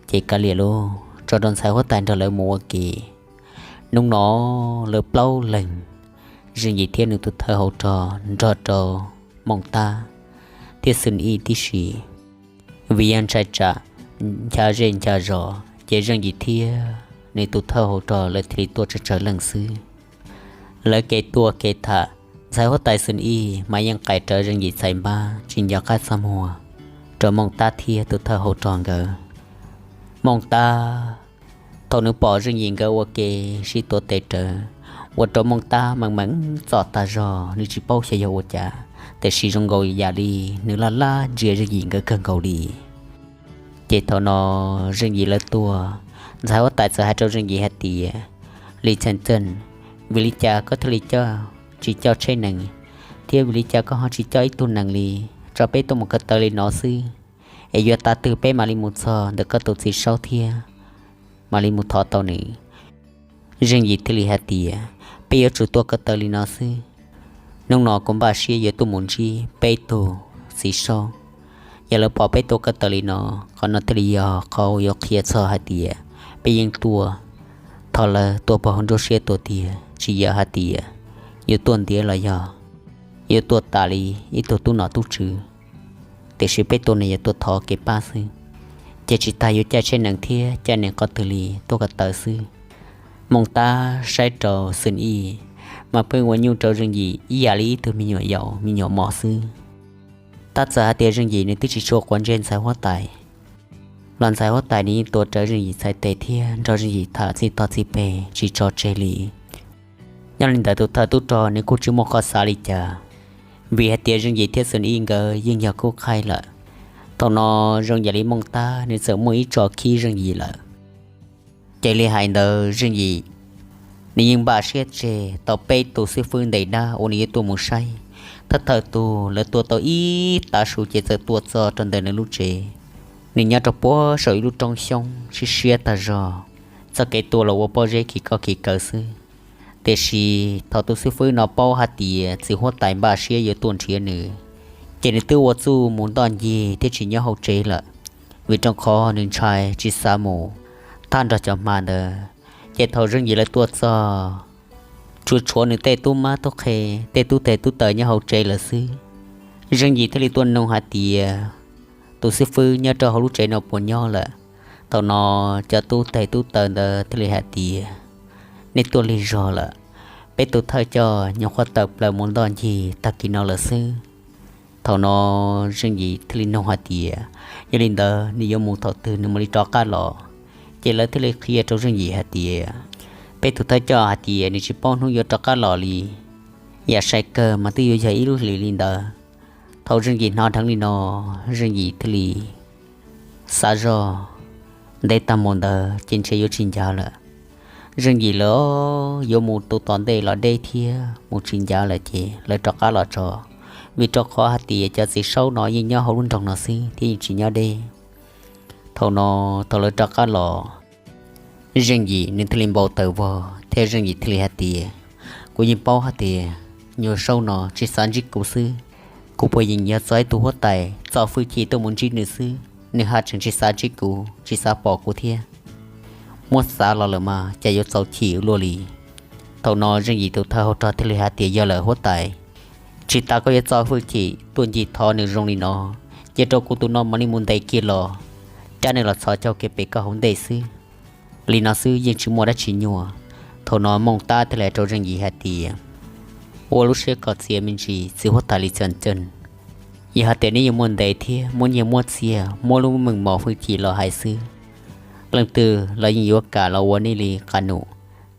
Ces kav liam lauj, tso rau ntxhais huab tais nrog lawv mus ua ke. Hnub no lawv plaub leeg, Zeej Yim thiab nws tus thawj hauv rog nrog rau Mooj Tab thiab Xwm Ij tib si. Vim yog ntshai tsam ncha zej ncha zos ces Zeej Yim thiab nws tus thawj hauv rog lawv thiaj li tuaj tsawg tsawg leej xwb. Lawv kev tuaj kev tham, ntxhais huab tais Xwm Ij mas yeej qais rawv Zeej Yim txhais npab tsis nco qab txaj muag rau Mooj Tab thiab tus thawj hauv rog nkawd. Mooj Tab thaum nws pom Zeej Yim nkawd ua ke sib tuav tes rawv, ua rau Mooj Tab meem meem txom tag zog, nws tsis paub xyov yog ua cas, tiam sis zoo nkaus yam li nws laj laj ntsia Zeej Yim nkawd kawg nkaus li. Ces thaum no Zeej Yim lawv tuaj, ntxhais huab tais txawm hais rau Zeej Yim hais tias, Li txeem txeej, vim li cas koj thiaj li coj tsis coj tsheb nees, thiab vim li cas koj ho tsis coj ib tug nees li, tso peb tuaj mus ko taw li no xwb, es yuav tav twg peb mam li mus txog ntawm koj tus txiv saub thiab mam li mus thov tau nws? Zeej Yim thiaj li hais tias, Peb yuav tsum tuaj ko taw li no xwb. Hnub no kuv npaj siab yuav tuaj mus ntsib peb tug txiv saub. Yog lawv pom peb tuaj ko taw li no, qhov no thiaj li yog qhov yuav qhia txog hais tias peb yeej tuaj thov lawv tuaj pog nruab siab tuaj tiag, tsis yog hais tias yuav tuaj ntiav los yog yuav tuaj tas li ib tug tub nom tub tswv. Tiam sis peb tuaj no yog tuaj thov kev pab xwb, ces tsis tas yuav caij tsheb nees thiab caij nees qhov twg li tuaj ko taw xwb. Mooj Tab saib rau Xwm Ij mas pheej ua nyuj rau Zeej Yim ib yam li ib tug me nyuam yaus me nyuam mos xwb. Tab txawm hais tias Zeej Yim nws twb tsis tshua quav ntsej ntxhais huab tais los ntxhais huab tais nws yeej tuav rawv Zeej Yim txhais tes thiab nrog Zeej Yim tham txij toj txij peg tsis tso tseg li. Nyob li ntawd tus thawj tub rog nws kuj tsis muaj qhov xav li cas, vim hais tias Zeej Yim thiab Xwm Ij nkawd yeej yog khub qhaib lawm. Thaum no zoo yam li Mooj Tab nws txawm muaj ib tso khib Zeej Yim lawm. Ces li hais ntawd Zeej Yim nws yeej npaj siab tseg tau peb tus xib fwb ntes dab uas nws yuav tuaj mus saib. Thawj thawj tug lawv tua tau ib tav su ces txawm tua txog rau ntawm nws lub tsev. Nws nyob rau puag saum ib lub roob xyoob siab siab tag zog, txoj kev tua los ua pob zeb khis koj khis kaw xwb. Tiam sis thaum tus xib fwb no paub hais tias txiv huab tais npaj siab yuav tuaj nrhiav nws, ces nws twb ua txuj mus ntoj ncig thiab tsis nyob hauv tsev lawm, vim rau qhov nws ntshai tsis xav mus thab nrog cov hma ntawd. Ces thaum Zeej Yim lawv tuaj txog, tsuas tshuav nws tej tub mab tub qhe, tej tub tes tub taw nyob hauv tsev lawm xwb. Zeej Yim thiaj li tuaj nug hais tias, tus xib fwb nyob rau hauv lub tsev no puas nyob lawm? Thaum no cov tub tes tub taw ntawd thiaj li hais tias, nej tuaj lig zog lawm, peb tus thawj coj nyuam qhuav tawm plaws mus ntoj ncig tag kis no lawm xwb. Thaum no Zeej Yim thiaj li nug hais tias, yog li ntawd nws yuav mus thaum twg nws mam li rov qab los? Ces lawv thiaj li qhia rau Zeej Yim hais tias, peb tus thawj coj hais tias nws tsis paub hnub yuav rov qab los li, yam sai kawg mas twb yuav yog ib lub hlis li ntawd. Thaum Zeej Yim hnov dheev li no, Zeej Yim thiaj li xav zoj, ntev tag mus ntawd ces ntshe yuav tsis ncav lawm. Zeej Yim lawv yuav mus tus tom ntej los deb thiab mus tsis ncav lawm ces lawv rov qab los tso, vim rau qhov hais tias cov txiv saub no yeej nyob hauv lub nroog no xwb thiab yeej tsis nyob deb. Thaum no thaum lawv rov qab los, Zeej Yim nws thiaj li npau taws vog thiab Zeej Yim thiaj li hais tias, kuv yeej paub hais tias nyuag saub no tsis xav ntsib kuv xwb, kuv puas yeem yog txog ib tug huab tais txo hwj chim tuaj mus ntsib nws xwb, nws haj tseem tsis xav ntsib kuv tsis xav pom kuv thiab. Muab xav los lawm mas cas yuav txaus chim luaj li. Thaum no Zeej Yim tus thawj hauv rog thiaj li hais tias, yog lawm huab tais, tsis tas koj yuav txo hwj chim tuaj ncig thov nws zoo li no, cia rau kuv tus no mam li mus ntes kiag los, cab nws los txhos caug kiag pem koj hauv ntej xwb. Li no xwb yeej tsis muaj dab tsi nyuaj. Thaum no Mooj Tab thiaj li hais rau Zeej Yim hais tias, ua lub siab kom txias me ntsis txiv huab tais Li Txheem Ceeb, yog hais tias neb yuav muaj ntev thiab muab nyiaj muab txiag muab lub meej mom hwj chim los hais xwb, leej twg los yeej yuav kam los ua nej li qab num,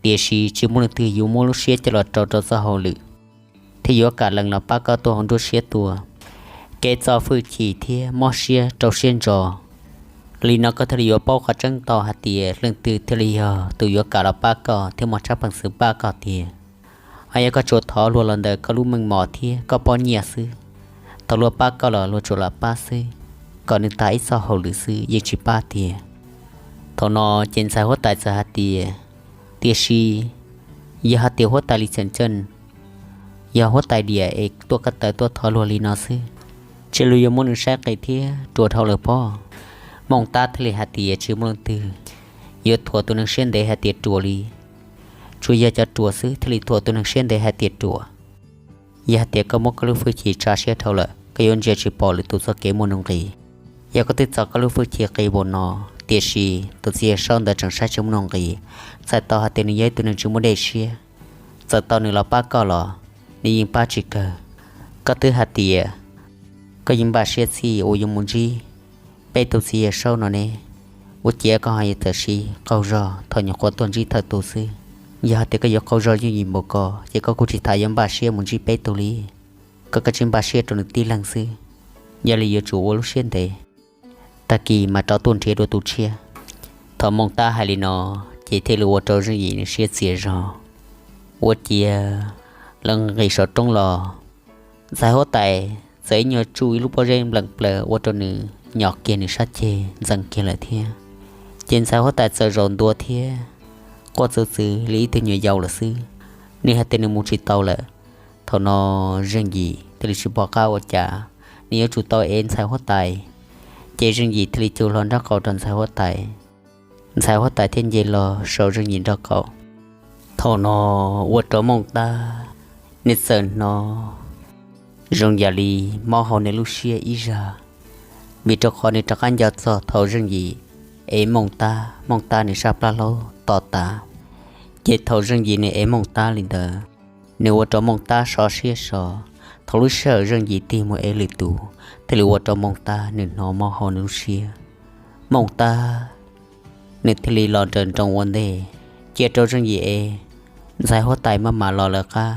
tiam sis tsis muaj leej twg yuav muab lub siab coj los rau rau txoj hauj lwm thiab yuav kam lees los pab koj tuaj hauv nruab siab tuaj. Kev txo hwj chim thiab mob siab rau siab ntso, li no koj thiaj li yuav paub qhov tseeb tau hais tias leej twg thiaj li yog tus yuav kam los pab koj thiab muaj tshaj peev xwm pab koj tiag. Ho yog koj tsuas thov luag los ntawm koj lub meej mom thiab koj pob nyiaj xwb, thaum luag pab koj los luag tsuas los pab xwb, kom nws tag ib txoj hauj lwm xwb yeej tsis pab tiag. Thaum no ces ntxhais huab tais txawm hais tias, tiam sis yog hais tias huab tais Li Txheem Ceeb yog huab tais diam es tuaj ko taw tuaj thov luag li no xwb, ces luag yuav muab nws saib qis thiab rua dhau lawm pob. Mooj Tab thiaj li hais tias, tsis muaj leej twg yuav thuam tus neeg siab ntev hais tias ruam li, tsuas yog cov ruam xwb thiaj li thuam tus neeg siab ntev hais tias ruam. Yog hais tias koj muab koj lub hwj chim tsa siab dhau lawm, koj yuav ntsia tsis pom lwm tus txoj kev muaj nuj nqis. Yog koj twb txo koj lub hwj chim qis npaum no, tiam sis tus txiv yawg saub ntawd tseem saib tsis muaj nuj nqis, txhais tau hais tias nws yog ib tug neeg tsis muaj dej siab, txawm tau nws los pab koj los nws yeej pab tsis kawg. Koj twb hais tias koj yeej npaj siab txhij uas yuav mus ntsib peb tug txiv yawg saub no ne, ua ciav koj ho yuav txawm siv qaug zog thaum nyuam qhuav tuaj ntsib thawj tug xwb. Yog hais tias koj yuav qaug zog yooj yim npaum ko ces koj kuj tsis tas yuav npaj siab mus ntsib peb tug li. Koj kav tsij npaj siab rau nws tib leeg xwb, yog li yuav tsum ua lub siab ntev, tag kis mas rov tuaj nrhiav dua tus tshiab. Thaum Mooj Tab hais li no ces thiaj li ua rau Zeej Yim nws siab txias zog. Ua ciav lawv nqis saum roob los, ntxhais huab tais txawm ib nyuag tsuj ib lub pob zeb npleem plaws ua rau nws nyom kiag nws sab ceg ntxeev kiag lawm thiab. Ces ntxhais huab tais txawm zaum ntua thiab quaj txwv txwv li ib tug nyuam yaus lawm xwb, nws hais tias nws mus tsis tau lawm. Thaum no Zeej Yim thiaj li tsis pom qab ua cas, nws yuav tsum tau ev ntxhais huab tais. Ces Zeej Yim thiaj li cug hlo nraub qaum rau ntxhais huab tais, ntxhais huab tais thiaj nce los saum Zeej Yim nraub qaum. Thaum no ua rau Mooj Tab nws txawm hnov zoo yam li mob hauv nws lub siab ib zag, vim rau qhov nws rov qab nco txog thaum Zeej Yim ev Mooj Tab, Mooj Tab nws sab plab hlaub to tas. Ces thaum Zeej Yim nws ev Mooj Tab li ntawd, nws ua rau Mooj Tab sov siab sov. Thaum lub sij hawm Zeej Yim tig mus ev lwm tus, thiaj li ua rau Mooj Tab nws hnov mob hauv nws lub siab. Mooj Tab nws thiaj li los nrawm nroos ua ntej, cia rau Zeej Yim ev. Ntxhais huab tais maj mam los lawv qab,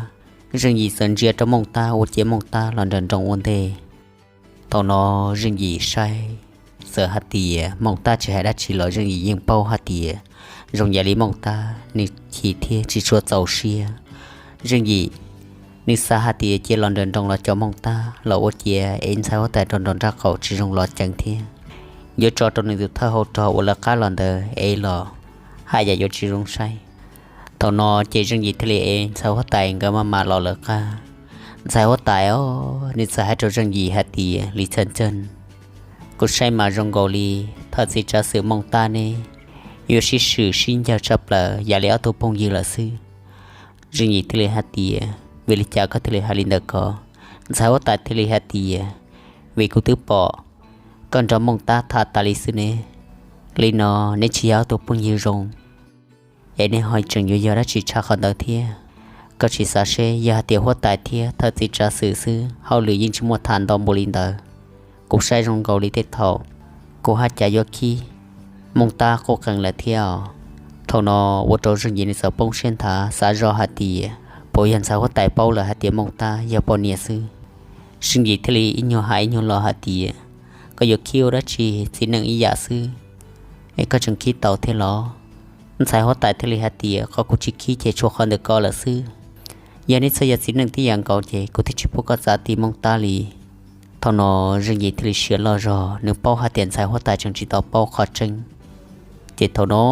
Zeej Yim txawm ntsia rau Mooj Tab ua ciav Mooj Tab los nrawm nroos ua ntej. Thaum no Zeej Yim saib, txawm hais tias Mooj Tab tsis hais dab tsi los Zeej Yim yeej paub hais tias zoo yam li Mooj Tab nws chim thiab tsis tshua txaus siab. Zeej Yim nws xav hais tias cia los nrawm nroos los cov Mooj Tab los ua ciav ev ntxhais huab tais rau nraum nraub qaum tsis zoo los ceev thiab, yuav tso rau nws tus thawj hauv rog uas lawv qab los ntawd ev los haj yam yuav tsis zoo saib. Thaum no ces Zeej Yim thiaj li ev ntxhais huab tais nkawd maj mam los lawv qab. Ntxhais huab tais os, nws txawm hais rau Zeej Yim hais tias, Li Txheem Ceeb, kuv saib mas zoo nkaus li thawj txiv tsav xwm Mooj Tab ne yuav sib swm sib ncawg tshaj plaws yam li ob tug phooj ywg lawm xwb. Zeej Yim thiaj li hais tias, vim li cas koj thiaj li hais li ntawm ko? Ntxhais huab tais thiaj li hais tias, vim kuv twb pom koj nrog Mooj Tab tham tas li xwb ne. Li no neb tsis yog ob tug phooj ywg zoo, es neb ho tseem yuav yog dab tsi tshaj qhov ntawd thiab? Koj tsis xav seb yog hais tias huab tais thiab thawj txiv tsav xwm xwb hauj lwm yeej tsis muaj tham ntau npaum li ntawd. Kuv saib zoo nkaus li tej thaum kuv haj cas yuav khib Mooj Tab quj qees lawm thiab os. Thaum no ua rau Zeej Yim nws txawm poob siab nthav xav zoj hais tias puas yog ntxhais huab tais paub lawm hais tias Mooj Tab yog poj niam xwb. Zeej Yim thiaj li ib nyuag hais ib nyuag los hais tias, koj yuav khib ua dab tsi, txiv neej ib yam xwb es koj tseem khib tau thiab los? Ntxhais huab tais thiaj li hais tias, qhov kuv tsis khib ces tshuav qhov ntawm ko lawm xwb. Yog nej txhob yog txiv neej tib yam nkaus ces kuv thiaj tsis pub koj txav ti Mooj Tab li. Thaum no Zeej Yim thiaj li siav loj zog, nws paub hais tias ntxhais huab tais tseem tsis tau paub qhov tseeb. Ces thaum no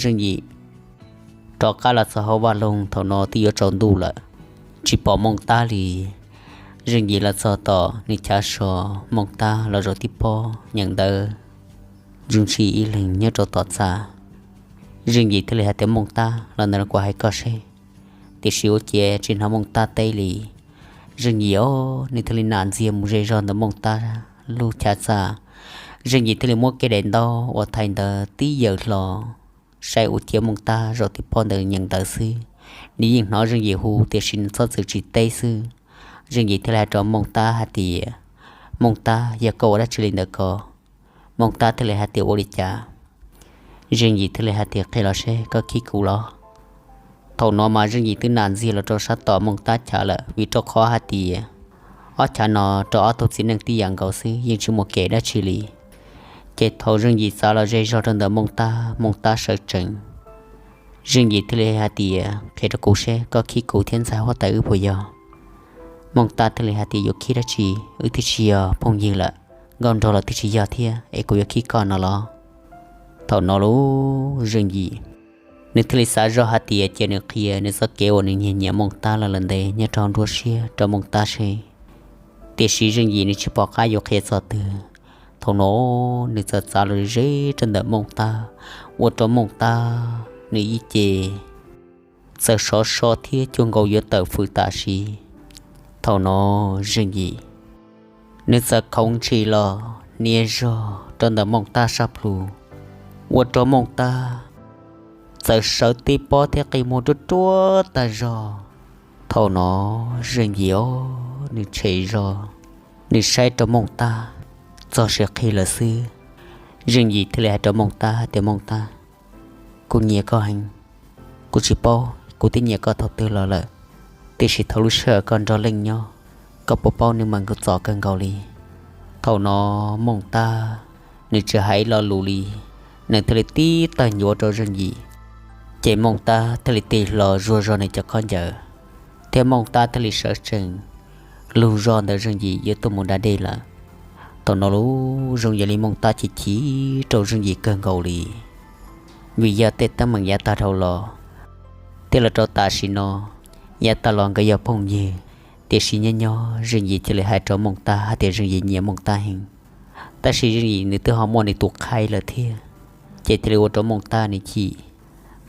Zeej Yim rov qab los txog hauv vaj loog, thaum no twb yuav tsaus ntuj lawm, tsis pom Mooj Tab li. Zeej Yim los txog tom nws chav so, Mooj Tab los zaum tib pob nyeem ntawv ntsuj ntshis ib leeg nyob rau tom txaj. Zeej Yim thiaj li hais tias, Mooj Tab, los ntawm no kuv hais koj seb. Tiam sis ua ciav tsis hnov Mooj Tab teb li. Zeej Yim os, nws thiaj li nam ntxiag mus ze zog ntawm Mooj Tab lub chav txaj. Zeej Yim thiaj li muab kiag daim ntaub uas thaiv ntawv tib yaws hlo, saib ua ciav Mooj Tab zaum tib pob ntawd nyeem ntawv xwb. Nws yeej hnov Zeej Yim hu tiam sis nws txhob txwm tsis teb xwb. Zeej Yim thiaj li hais rau Mooj Tab hais tias, Mooj Tab, yog koj ua dab tsi li ntawm ko? Mooj Tab thiaj li hais tias, ua li cas? Zeej Yim thiaj li hais tias, qhia los seb koj khib kuv los? Thaum no mas Zeej Yim twb nam ntxiag los rau sab tom Mooj Tab chav lawm, vim rau qhov hais tias ob chav no rau ob tug txiv neej tib yam nkaus xwb, yeej tsis muaj kev dab tsi li. Ces thaum Zeej Yim txav los ze zog rau ntawm Mooj Tab, Mooj Tab sawv tsees. Zeej Yim thiaj li hais tias, qhia rau kuv seb koj khib kuv thiab ntxhais huab tais wb puas yog? Mooj Tab thiaj li hais tias, yuav khib dab tsi, wb twb tsis yog phooj ywg lawm, nkauj nraug los twb tsis yog thiab es kuv yuav khib koj no los? Thaum no lub Zeej Yim nws thiaj li xav zoj hais tias cia nws qhia nws txoj kev uas nws nyiag nyiam Mooj Tab los lawm ntev nyob rau nruab siab rau Mooj Tab seb. Tiam sis Zeej Yim nws tsis pom qab yuav qhia txog twg. Thaum no nws txawm txav los ze rau ntawm Mooj Tab, ua rau Mooj Tab nws ib ce txawm sov so thiab cuag nkaus yuav tawm fws tam sim. Thaum no Zeej Yim nws txawm khoov ntshis los nias zog rau ntawm Mooj Tab sab plhu, ua rau Mooj Tab txawm sawv tib pob thiab qi muag ruaj ruaj tag zog. Thaum no Zeej Yim os, nws tshem zog, nws saib rau Mooj Tab txog siav qhi lawm xwb. Zeej Yim thiaj li hais rau Mooj Tab tias, Mooj Tab, kuv nyiam koj heev. Kuv tsis paub kuv twb nyiam koj thaum twg los lawm, tiam sis thaum lub sij hawm koj nrog Leej nyob, koj puas paub nws mas kuv txom kawg nkaus li. Thaum no Mooj Tab nws tsis hais ib lo lus li, nws thiaj li tib tawg ncuav rau Zeej Yim, ces Mooj Tab thiaj li tig hlo zuag zog nws cov khaub ncaws, thiab Mooj Tab thiaj li sawv tsees lug zog ntawm Zeej Yim yuav tuaj mus da dej lawm. Thaum no lub zoo yog li Mooj Tab chim chim rau Zeej Yim kawg nkaus li, vim yog tej teeb meem yav tag dhau los thiab los rau tam sim no, yav tag los nkawd yog phooj ywg, tiam sis nyob nyob Zeej Yim cia li hais rau Mooj Tab hais tias Zeej Yim nyiam Mooj Tab heev, tab sis Zeej Yim nws twb ho muaj nws tus qhaib lawm thiab, ces thiaj li ua rau Mooj Tab nws chim.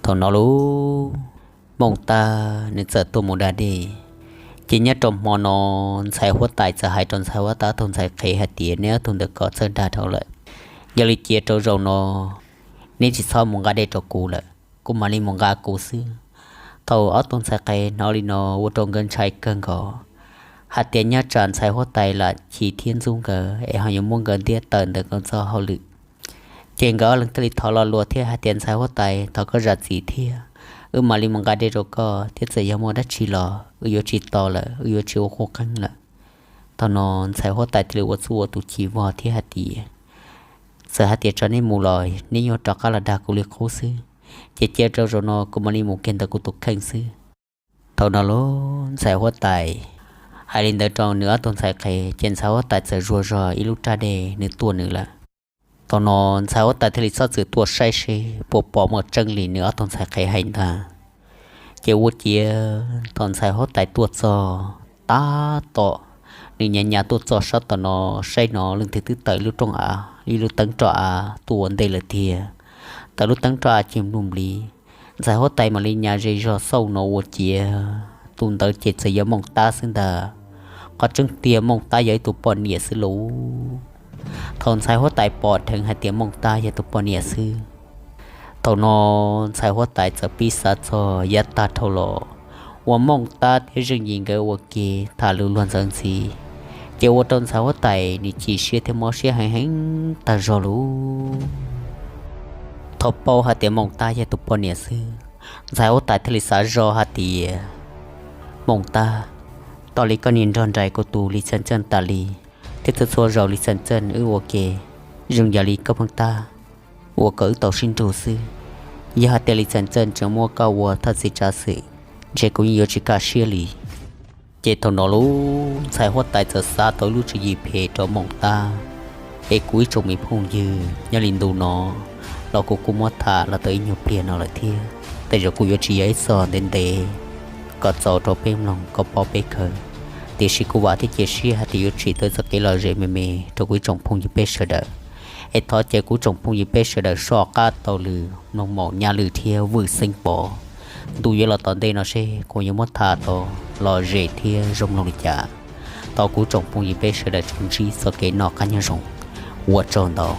Thaum no lub Mooj Tab nws txawm tuaj mus da dej, ces nyob rau hmo no ntxhais huab tais txawm hais rau ntxhais huab tais ob tug ntxhais qhev hais tias, neb ob tug ntawm ko txawj dag dhau lawm, yog li cia rau zaum no neb tsis txhob mus nqa dej rau kuv lawm, kuv mam li mus nqa kuv xwb. Thaum ob tug ntxhais qhev hnov li no ua rau nkawd ntshai kawg nkaus, hais tias nyob tsam ntxhais huab tais lam chim thiab ntxub nkawd es ho yuav muab nkawd ntiab tawm ntawm nkawd txoj hauj lwm. Ces nkawd ob leeg thiaj li thov lo lus thiab hais tias, ntxhais huab tais, thov koj zam txim thiab, wb mam li mus nqa dej rau koj thiab, txawm yog muaj dab tsi los wb yuav tsis tos lawm, wb yuav tsis ua qub qeeb lawm. Thaum no ntxhais huab tais thiaj li ua txuj ua tus chim vog thiab hais tias, txawm hais tias tso neb mus los neb yuav rov qab los dag kuv li qub xwb, ces cia rau zaum no kuv mam li mus kiag ntawm kuv tus kheej xwb. Thaum no lub ntxhais huab tais hais li ntawd rau nws ob tug ntxhais qhev, ces ntxhais huab tais txawm zuag zog ib lub raj dej nws tuaj nws lawm. Thaum no ntxhais huab tais thiaj li txhob txwm tuaj saib seb puas pom muaj tseeb li nws ob tug ntxhais qhev hais ntag. Ces ua ciav thaum ntxhais huab tais tuaj txog, tab tom nws nyav nyav tuaj txog sab tom no, saib no leej twg twb tawm lub rooj av, ib lub teeb roj av tuaj ua ntej lawm tiag. Tawm lub teeb roj av cig nplooj nplig, ntxhais huab tais mam li nyav ze zog xauj no ua ciav tus ntawd ces txawm yog Mooj Tab xwb ntag. Qhov tseeb tiag Mooj Tab yog ib tug poj niam xwb lauj. Thaum ntxhais huab tais pom dheev hais tias Mooj Tab yog tus poj niam xwb, thaum no ntxhais huab tais txawm pib xav txog yav tag dhau los uas Mooj Tab thiab Zeej Yim nkawd ua ke tham lus luag ntxawv ntxiv, ces ua rau ntxhais huab tais nws chim siab thiab mob siab heev heev tag zog lauj. Thaum paub hais tias Mooj Tab yog tus poj niam xwb, ntxhais huab tais thiaj li xav zog hais tias, Mooj Tab, tos li koj niaj nrog nraim kuv tus Lis Xeem Txeej tas li, thiab txhua txhua zaus Lis Xeem Txeej wb ua ke, zoo yam li koj pheej tab ua kom wb tau sib nrug xwb. Yog hais tias Lis Txhais Ntxawj tseem muab koj ua thaj txi tsav xwm, ntshe kuv yeej yuav tsis kaj siab li. Ces thaum no lub ntxhais huab tais txawm xav tau ib lub tswv yim phem rov mus tab. Es kuv ib tsoom me phooj ywg, nyob li ntu no los kuv kuj muab tham los tau ib nyuag pliag no lawm thiab. Tej zaum kuv yuav tsis yog ib txog ntev ntev kom txaus rau peb mloog kom paub peb khaws, tiam sis kuv vam thiab cia siab hais tias yuav tsim tau txoj kev lom zem me me rau kuv ib tsoom phooj ywg peb sawv daws. Es thov caw kuv tsoom phooj ywg peb sawv daws soj qab taug lw mloog maum nyaj lwj thiab vwm xeeb pov. Ntu yuav los tom ntej no seb kuv yuav muab tham tau lom zem thiab zoo mloog li cas. Thov kuv tsoom phooj ywg peb sawv daws tsuas ntsib txoj kev noj qab nyob zoo. Ua tsaug ntau.